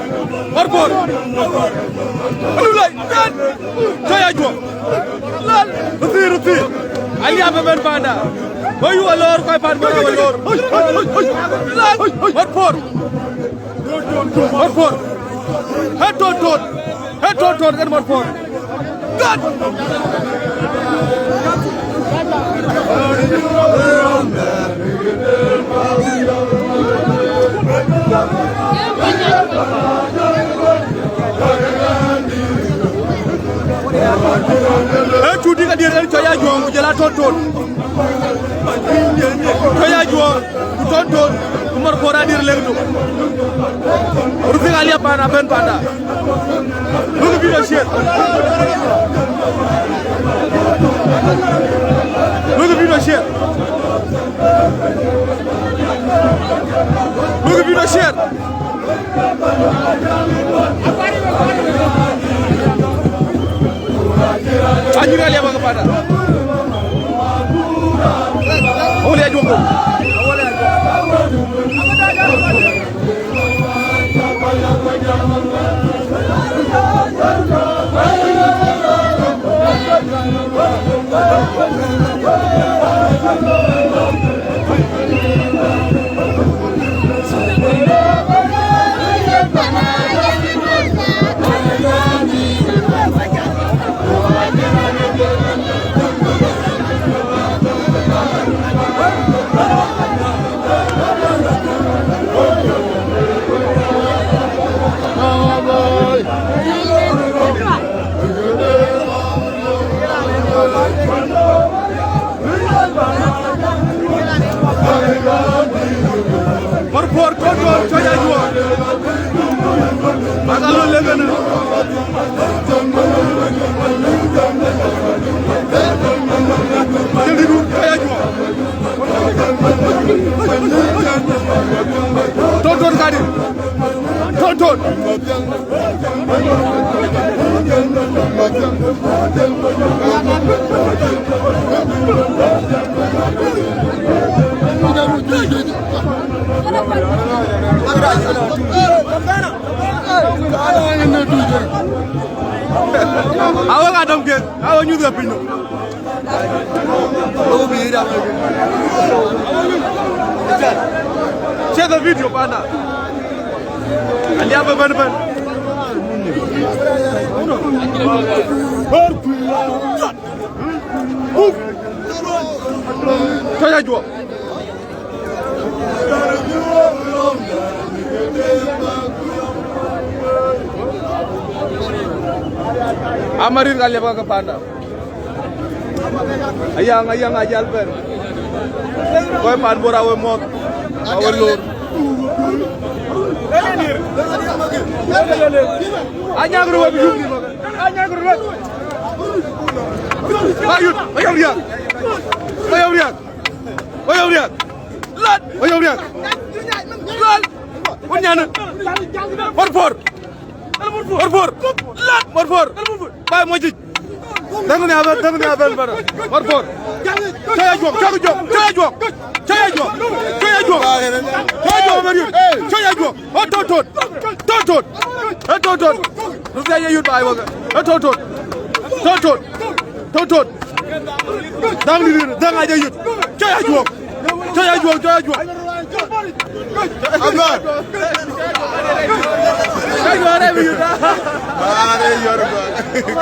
Mɔ̈r puɔ̈r. Anu lɔi. Lal. Cɔc Ajuɔŋ. Lal. Rëthii, rëthii. Aliap ëbɛ̈n panda. Bä yuk alɔɔr kɔc pan bä alɔɔr. Lal. Mɔ̈r puɔ̈r. Mɔ̈r puɔ̈r. Ee Tonton. Ee Tonton kën Mɔ̈r puɔ̈r. Gat. Ee Cuti ka diɛɛr kën Cɔc Ajuɔŋ ku jɔl a Tonton. Cɔc Ajuɔŋ ku Tonton ku Mɔ̈r puɔ̈r adïr lek tok. Ruthiŋ aliap pan abɛ̈n panda. Look at video share. Look at video share. Look at video share. Anyira liaba ke panda. Ole Ajuɔŋ ko. Mɔ̈r puɔ̈r Tonton, Cɔc Ajuɔŋ. Bak alɔ lek ënë. Jël dït wun, Cɔc Ajuɔŋ. Tonton kadï. Tonton. Awek adɔm kek, awek nyuth ke piny nɔm. Share the video, panda. Aliap ëbɛ̈n ëbɛ̈n. Cɔc Ajuɔŋ. Amarit ka liɛp ka ke panda. Ayaŋ, ayaŋ ajal bɛ̈n. Kɔc pan Bor awe mɔ̈th, awe lor. Anyak ruet yum ni maka. Anyak ruet. Ayut, ayut riak. Ayut riak. Ayut riak. Lat. Ayut riak. Lat. Wun nyana. Por por. Mor por. Lat, mor por. Bai mojic. Dang ni aben, dang ni aben bana. Mor por. Caya juak, caya juak, caya juak. Caya juak. Caya juak. Caya juak, Marius. Caya juak. Oh, tot, tot. Tot, tot. Eh, tot, tot. Rusia ye yut bai waga. Eh, tot, tot. Tot, tot. Tot, tot. Dang ni, dang aja yut. Caya juak. Caya juak, caya juak. Amen. Caya juak, eh, yut. Are yorba.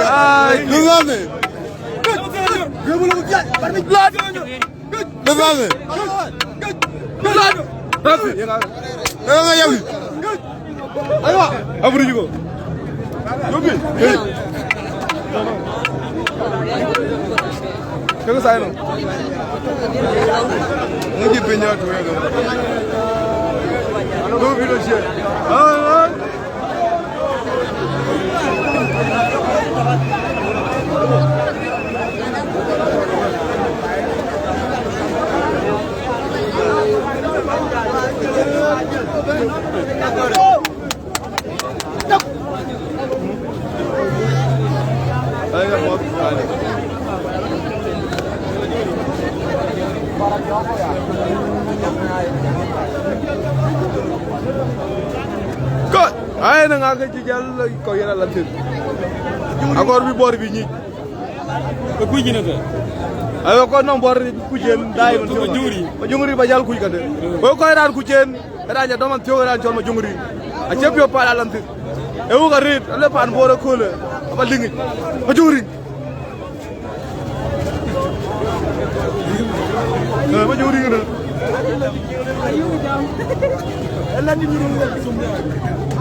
Ai. Lugame. Lugame. Lugame. Lugame. Aywa, aburu yugo. Yobi. Kek sai no. Ngi piny atu ya. Do video share. Ah, ah. Kɔc, ai, në ŋa ke cï jäl kɔc yen ala thïn. Akɔr bï bɔr bï nyic. Ke kuc yïn ëtɛ. Ayo, kɔc nɔŋ bɔr kuc yen daai man thiɔ̈k. Majungri. Majungri ba jäl kuc kade. Wek kɔc raan kuc yen, raan ja dɔm man thiɔ̈k, raan cɔl Majungri. Acie piɔ̈u pal alan thïn. E wuk arëët, ale pan Bor ëköölë, aba liŋic. Majungri. Eh, Majungri ënë.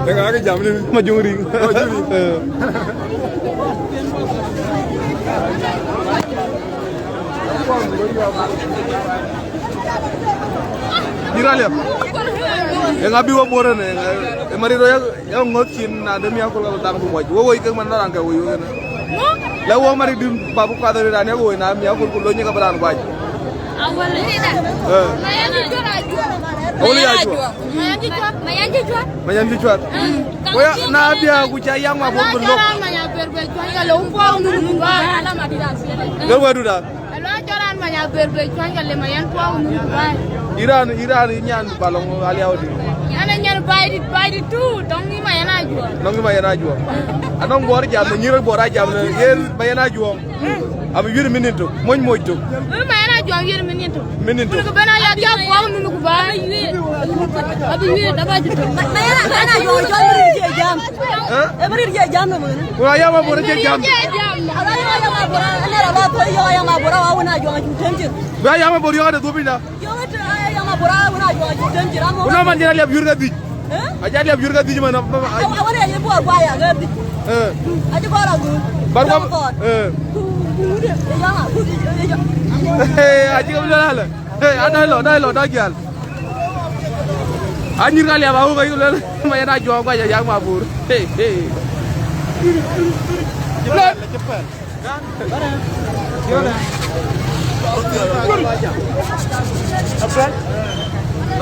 Ëŋa ke jam ni? Majungri. Majungri. Eh. Yïn raan liɛp. Eŋa bï wɔ Bor ënë, eŋa, e marit rɔ ya, ya ŋɔ̈th cin na de miäk kɔ̈k ka bï dhaŋ bï muɔc. Wɔ woi kek man na raan ke woi wek ënë. Lɛ wɔ marit dïm ba bï kuath rëër raan ya woi na miäk kɔ̈k ku lony ke bï raan guac. Awël. Eh. Awël ya juɔk. Mayan cï cuat. Mayan cï cuat. Ku ya na bia ku ca yaŋ ma bor bï lok. Gel wëdu da. Alo, jɔran ma nya ber be cuany ka le ma yan puɔu nu Dubai. Iran, Iran, i nyan Balong aliau di. Ana nyan bai di, bai di tu, tong ni ma yan ajuɔ. Nong ni ma yan ajuɔ. Anong bor jam, nyir bor a jam ne, yen ma yan ajuɔ. Abi yuri minin to, moñ moñ to. Ni ma yan ajuɔ, yuri minin to. Minin to. Ku bena ya dia puɔu nu Dubai. Abi yuri da ba ji to. Ma yan ajuɔ, jɔ mi ri je jam. Eh? E mi ri je jam no mo. Ku ya ma bor je jam. Ala yo ya ma bora, ne ra ba to yo ya ma bora wa wona jo ju tenjir. Ba ya ma bor yo da dubi na. Yo ta ya ma bora wona jo ju tenjir amo. Kuna man jira liab yur ga dij. Eh? Aja liab yur ga dij man. Awale ye bor ba ya ga dij. Eh. Aji ko ra gu. Bar ko. Eh. Ku ku de ya ma ku ya. Eh, aji ko la la. Hey, adai lo, dai lo, dai gyal. Anyir ka liab awu ka yïk lël, ma yɛn a juɔk guac a yak ma bur. Hey, hey.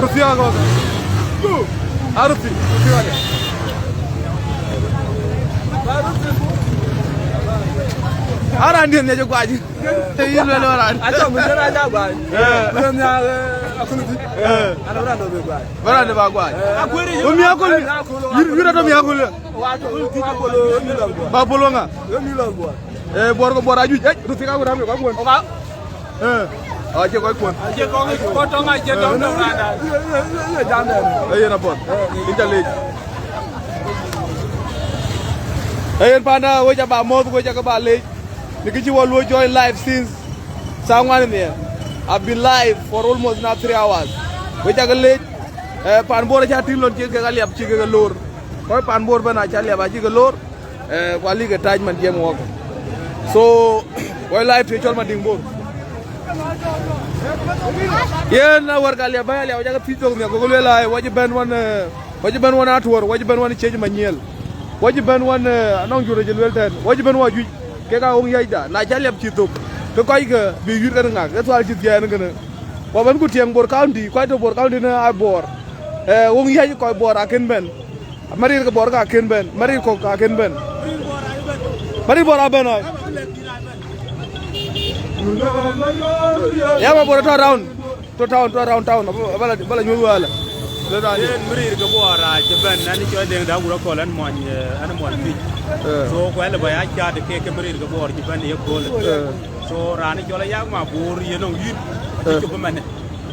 Rufia ko. Arufi, rufia. Aran dia ne je guac. Yïn luel wala? Aca, mun jël aja guac. Eh. Mun ya, eh, akulu di. Eh. Ana ura no be guac. Bara de ba guac. Eh. Akulu. Umi akulu. Yïn, yïn ado mi akulu. Wa to, ti akulu, ni lo. Ba polo nga. Ni lo guac. Eh, bor ko bor aju. Eh, du ti ka ura mi ko kuon. Oka. Eh. Aje ko kuon. Aje ko ko to nga je to to nga da. Eh, jam de. Eh, yéen a bor. Inja lej. Eh, yéen panda, we ja ba moth, we ja ka ba lej. Ni kë cï wɔ luɔi join live since saa ŋuan ë nhiɛɛr. I've been live for almost now three hours. We cakë lec, eh, pan Bor acä tïŋ lon cï kek aliap cï kek loor. Kɔc pan Bor bɛ̈n acä liap acï ke loor. Eh, ku alïk ë tac man jiɛɛm wɔɔk. So, wɔ live të cɔl Madiŋ Bor. Yen na wär ka liɛp bä ya liɛp, jakë thiëc thok nhial, gokë lueel ai, wɔ cï bɛ̈n wan, eh, wɔ cï bɛ̈n wan atuɔ̈r, wɔ cï bɛ̈n wan ciëc manyiɛl. Wɔ cï bɛ̈n wan, eh, anɔŋ jur acï lueel tɛ̈n. Wɔ cï bɛ̈n wɔ juëc, kek aa woŋ yäcda. Na cä liɛp cï thok, ke kɔckë bï yuït kɛn ŋak, ke thual cï thiɛɛn kënë. Wɔ bɛ̈n ku tiɛŋ Bor County, kɔc tɔ̈ Bor County në aa Bor. Eh, woŋ yäc kɔc Bor akën bɛ̈n. Marir ke Bor ka kën bɛ̈n, marir kɔ̈k ka kën bɛ̈n. Marir Bor abɛ̈n ai. Ya ma Bor tɔ̈ round, tɔ̈ town, tɔ̈ round town, aba, aba la, aba la nyuɔ̈th wala. Le raan. Yen marir ke Bor a cï bɛ̈n, an cɔl Deŋ da wur akɔl, an mɔny, eh, an mɔny Tuic. Eh. So, ku ɛlë ba ya caat ke, ke marir ke Bor cï bɛ̈n ye kööl. Eh. So, raan cɔl Ayak ma Bor yen nɔŋ yïn, eh, cï cop ëmɛnë.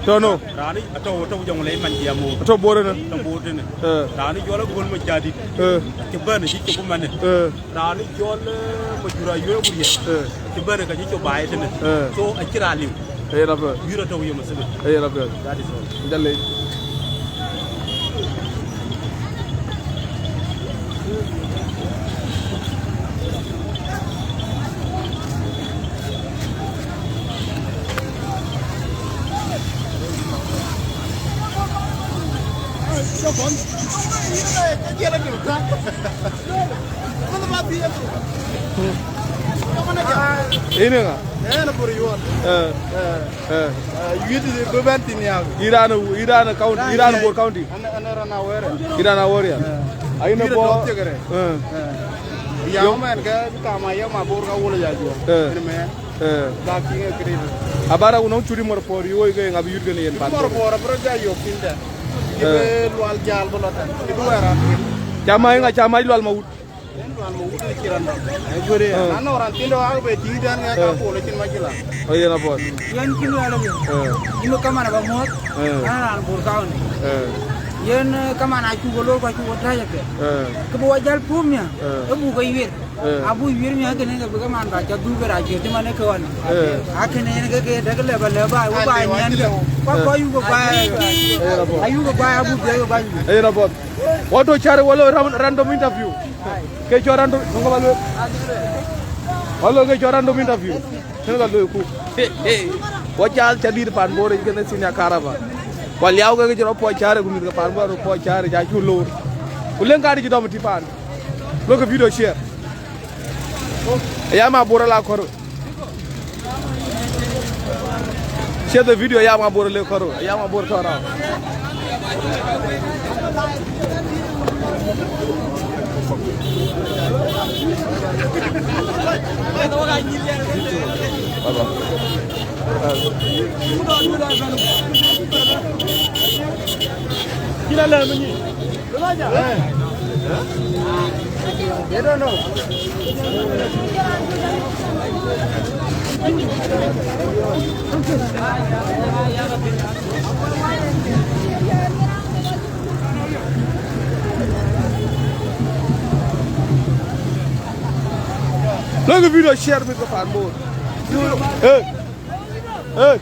Tɔ̈ no. Raan atɔ̈, atɔ̈ Jɔŋlei man jiɛɛm wok. Atɔ̈ Bor ënë. Atɔ̈ Bor tënë. Eh. Raan cɔl Agol Macadit. Eh. Cï bɛ̈n, cï cop ëmɛnë. Eh. Raan cɔl, eh, Majura Yuel Guria. Eh. Cï bɛ̈n ka cï cop baai tënë. Eh. So, acï raan liu. Ee, yen apiɛth. Yïn atɔ̈ ye Museveni. Ee, yen apiɛth. That is all. Jal leec. Ënë ŋa? Ënë Bor Yuɔt. Eh. Eh. Eh. Eh, yuit bï bɛ̈n thïn ya. Iran, Iran county, Iran Bor County. An, an raan Awerial. Iran Awerial. Eh. Ayïn Bor. Eh. Eh. Ya mɛn ke kam Ayak ma Bor ka wol ya juɔ. Eh. Ënë mɛ. Eh. Ba kiŋ e kri. Abara unɔŋ curi mor por yuoi ke ŋa bï yut kën yen pan. Mor por abro ja yok piny dɛ. Eh. Ibe lual jal bï lɔ tɛ̈n. Idu wɛ̈r an. Cama ŋa, cama lual ma wut. Yen lual ma wut ni kiran dɔ. Ai gure. Eh. Na no ran tindo ak be ti dan ŋa ka, eh, polo cin ma jila. Oh, yen apuɔth. Yen kin wala ni. Eh. Ino kamana ba muɔt. Eh. Ana raan Bor County. Eh. Yen, eh, kamana acu ko lor ko acu ko taja ke. Eh. Ke bo jal pum ya. Eh. E bu ko yer. Eh. Abu yuir mi akënë ke bï ke man ba ca dhuk ke rac ke cï man ë ke ɣɔn. Eh. Akënë yen ke ke dek lɛ ba lɛ ba, wo ba nyiɛn ke. Kua, eh, kua yuku ba. Eh, apuɔth. Ayuku ba, abu biɛk ba yuku. Eh, yen apuɔth. Wɔ tɔ̈ cär wɔ lɔ ram-, random interview. Ke cɔl random, nɔŋ ba lɔ. Wɔ lɔ ke cɔl random interview. Kën ka loi ku. Wɔ cal ca dït pan Bor yic kënë senior karaba. Ku aliau ke ke cï rɔ puɔc cäär ku mïth ke pan Bor rɔ puɔc cäär ca cu loor. Ku leŋ ka dï cï dɔm ë tï pan. Luɔ̈kë video share. Aya ma Bor ala kɔ̈r. Share the video, aya ma Bor le kɔ̈r. Aya ma Bor tɔ̈ raun. Lɔ̈kë video share mïth ke pan Bor. Hey. Hey.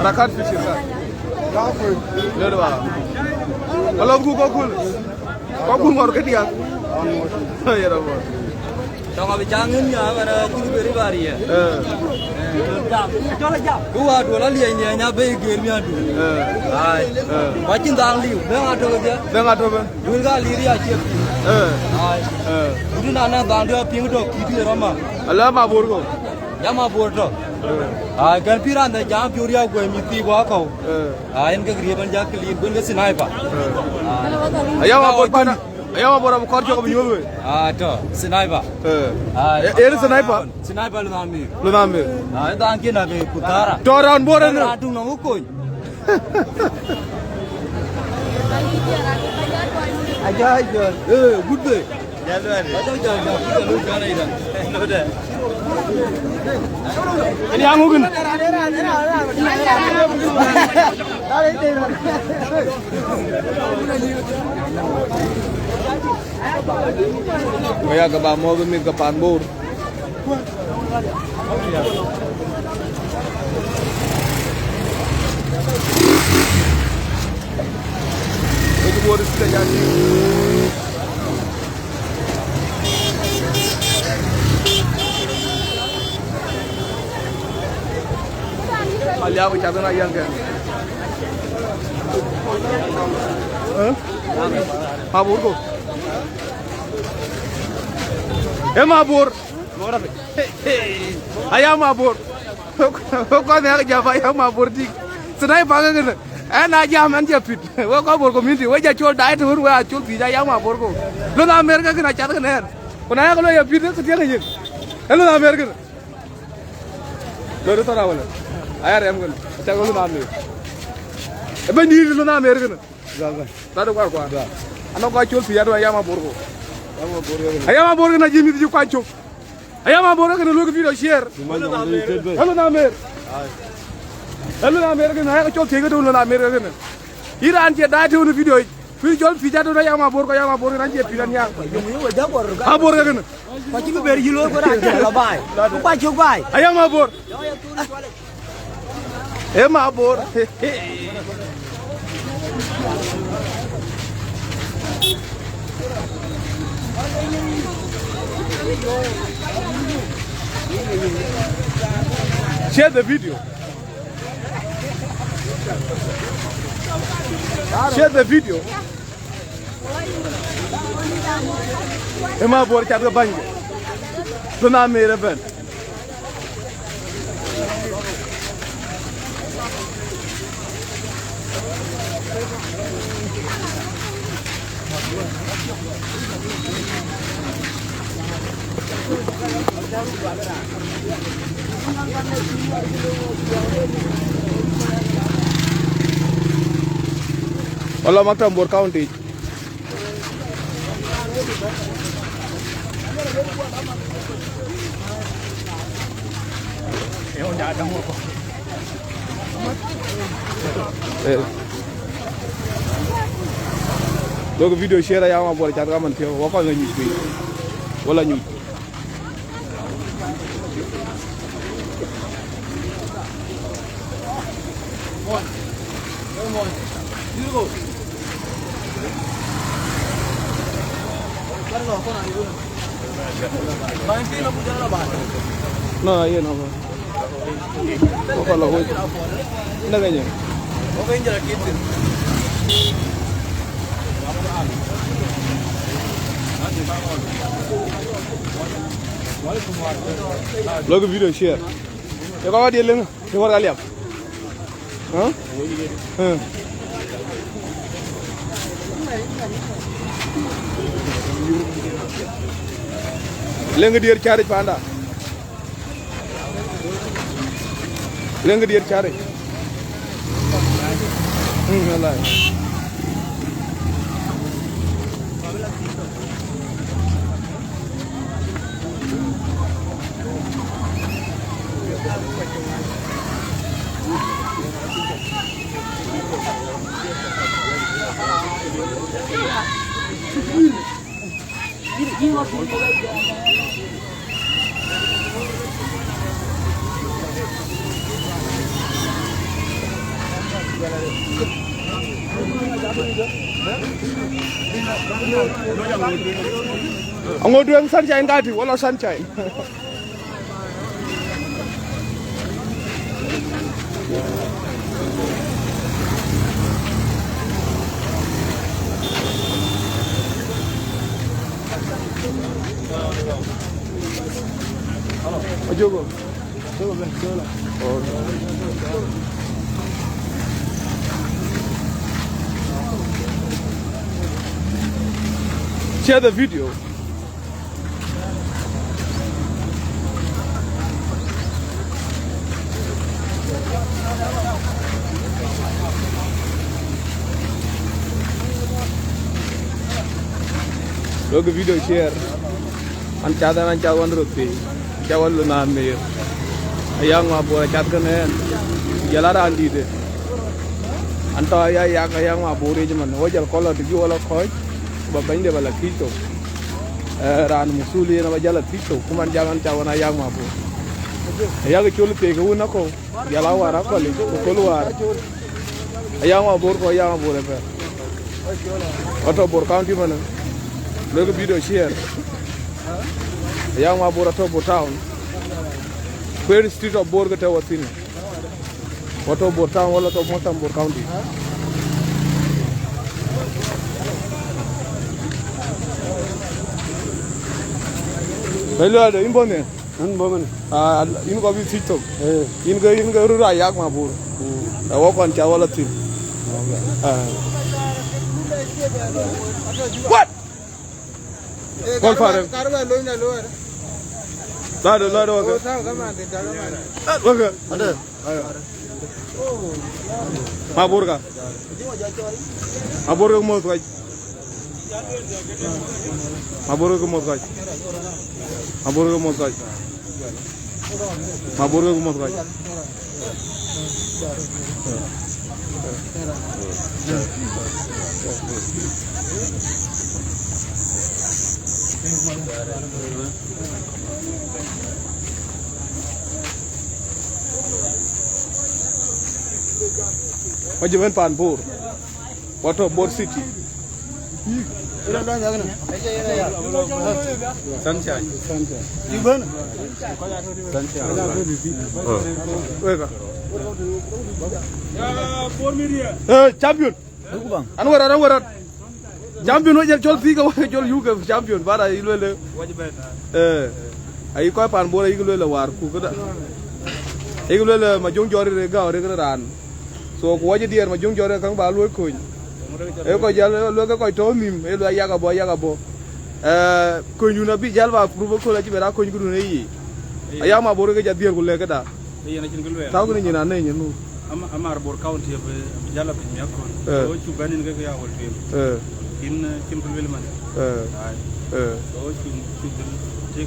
Rakat fi shirkat. Lele ba. Alɔ gu ko kul. Ko kul ŋɔr ke diak. Yera bo. Tɔŋ abï caŋ ŋiɛ̈n nhiaar, ɣɛn acïn beri bä riɛɛr. Eh. Ku wa duɔl aliɛc nhiɛɛny abë ger miändu. Eh. Ai. Eh. Ku acïn dhaŋ liu, bɛ̈ŋ atök kedhie. Bɛ̈ŋ atök bɛ̈n. Duël ka lir ya cie piŋ. Eh. Ai. Eh. Ku tïn anɛn dhaŋdu apiŋ tök, kït ë rɔma. Ala ma bor ko. Ya ma bor tɔ. Eh. Ai, kɛn pïïr an, jam piöör ya guɛ̈ɛ̈m yï thiik wa kɔ̈u. Eh. Ai, en ke riëëp an, jak clean, bën ke sniper. Eh. Ai. Aya ma bor bana. Aya ma bor abï kɔr cök abï nyuɔ̈th wei. Ah, tɔ, sniper. Eh. Ah, eh, eh, sniper. Sniper lu na mi. Lu na mi. Ah, dan kina be kutara. Tɔ round bor en. Round tu na ukony. Aja, aja. Eh, good day. Aja, aja, aja. Good day, good day, good day. Ënë ya ŋö kënë? Ku ya ke ba mɔ̈ɔ̈th mïth ke pan Bor. Wek Bor cï ke jal tïŋ. Aliap cath na yɛn kɛn. Ë? Mabor ko. Ë Mabor. Aya Mabor. Kɔn ya jam aya Mabor tik. Sniper ke kënë. Ë na jam ɛn jɛ pit. Wek kɔc Bor community, wek jɛ col daai të wën wek a col thiic aya Mabor ko. Lon America kënë acath kënë ɛn. Ku na yak lɔ ye pit ke tiek yen. Ë lon America kënë. Lɔ de thɔn awël. Aya rɛm kënë. Acath lon America. Ë bɛ̈ny dïït lon America kënë. Tadu kuar kuar. Anɔŋ kɔc col thiic adu aya Mabor ko. Aya Mabor kënë ajiëc mïth cï kuany cök. Aya Mabor kënë luɔ̈k video share. Hello na mer. Hello na mer kënë aya col thiic kënë na mer kënë. Iran cie daai të wën video. Kuï col thiic adu aya Mabor ko aya Mabor kënë acie pit an ya. Mabor kënë. Kɔc cï bï ber yï looi ku raan cï lɔ baai. Ku kuany cök baai. Aya Mabor. Ë Mabor. Share the video. Share the video. Ë Mabor cath ke bäny. Lon America ëbɛ̈n. Wala maktab Bor County. Eh. Lok video share ya Mabor cath kaman thiɔ̈k, wa kɔn la nyuc piny. Wala nyuc. No, no, yeah, no, no. Oka la hoy. Na ganya. Lok video share. Ye ka wa dia lenga. Ke wär ka liap. Hä? Hä? Leŋ dier cari panda. Leŋ dier cari. Hmm, wallahi. Aŋot dueŋ sunshine kati, wala sunshine. Ajogo. Share the video. Lok video share. An cath, an cath wan röt piny, cath wan lon an meer. Ayaŋ Mabor acath kënë ɛn, jɔl a raan dïïtë. An tɔ aya yak Ayaŋ Mabor yic man, wo jɔl kɔl lɔ të bï wo lɔ kɔ̈ɔ̈c, ku ba bɛ̈nyde ba la thiëc thok. Eh, raan musul yen aba jal a thiëc thok, ku man jam an cath wan Ayaŋ Mabor. Ayak col thiëc ke wun akɔ̈u. Jɔl a wäär akɔ̈l yic, ku köl wäär. Ayaŋ Mabor ku Ayaŋ Mabor ëbɛ̈n. Atɔ̈ Bor County manë. Lek video share. Ayaŋ Mabor atɔ̈ Bor Town. Kuer Street of Bor ke tɔ̈ wɔ thïn. Atɔ̈ Bor Town, wala atɔ̈ Bor Town, Bor County. Hello, hello, in Bor ne? An bɔ̈ mɛn. Ah, yïn kɔc bï thiëc thok. Eh. Yïn ke, yïn ke röt Ayaŋ Mabor. Mm. Eh, wɔ kɔn ca wala thïn. Okay. Ah. What? Eh, Kɔl karba, Farem. Karba loin na lower. Lado, lado, okay. Oh, sawa, come on, come on. Ah, okay. Ade. Mabor ka. Mabor ke moth kɔc. Mabor ke moth kɔc. Mabor ke moth kɔc. Mabor ke moth kɔc. Wajib en pan Bor. Wato Bor City. Sunshine. Sunshine. Sunshine. Weka. Eh, champion. An warat, an warat. Champion wajal chol thiga, wajal chol yuga champion. Bara ilwele. Eh. Ai kɔc pan Bor ai ilwele war ku kada. Ai ilwele ma jong jori re ga re ran. So ku wajë diɛɛr ma jong jɔt ë käŋ ba luɔi kony. Ë kɔc jäl luɔi ke kɔc tɔ̈u nïm, ë luɔi yak abɔ̈, yak abɔ̈. Eh, konydun abï jäl ba prove köl acï ben a kony këdun ë yic. Aya Mabor ke jɔ dhiëër ku lɛ̈k këda. Yen acïn kë lueel. Tau kënë nyin anë nyin nu. Am-, amar Bor County abï, abï jäl a piny miäk köl. Eh. So cuk bɛ̈n yen ke ke ya wol tueŋ. Eh. Kin, eh, cïn kë lueel man. Eh. Ai. Eh. So cuk, cuk dhil tëk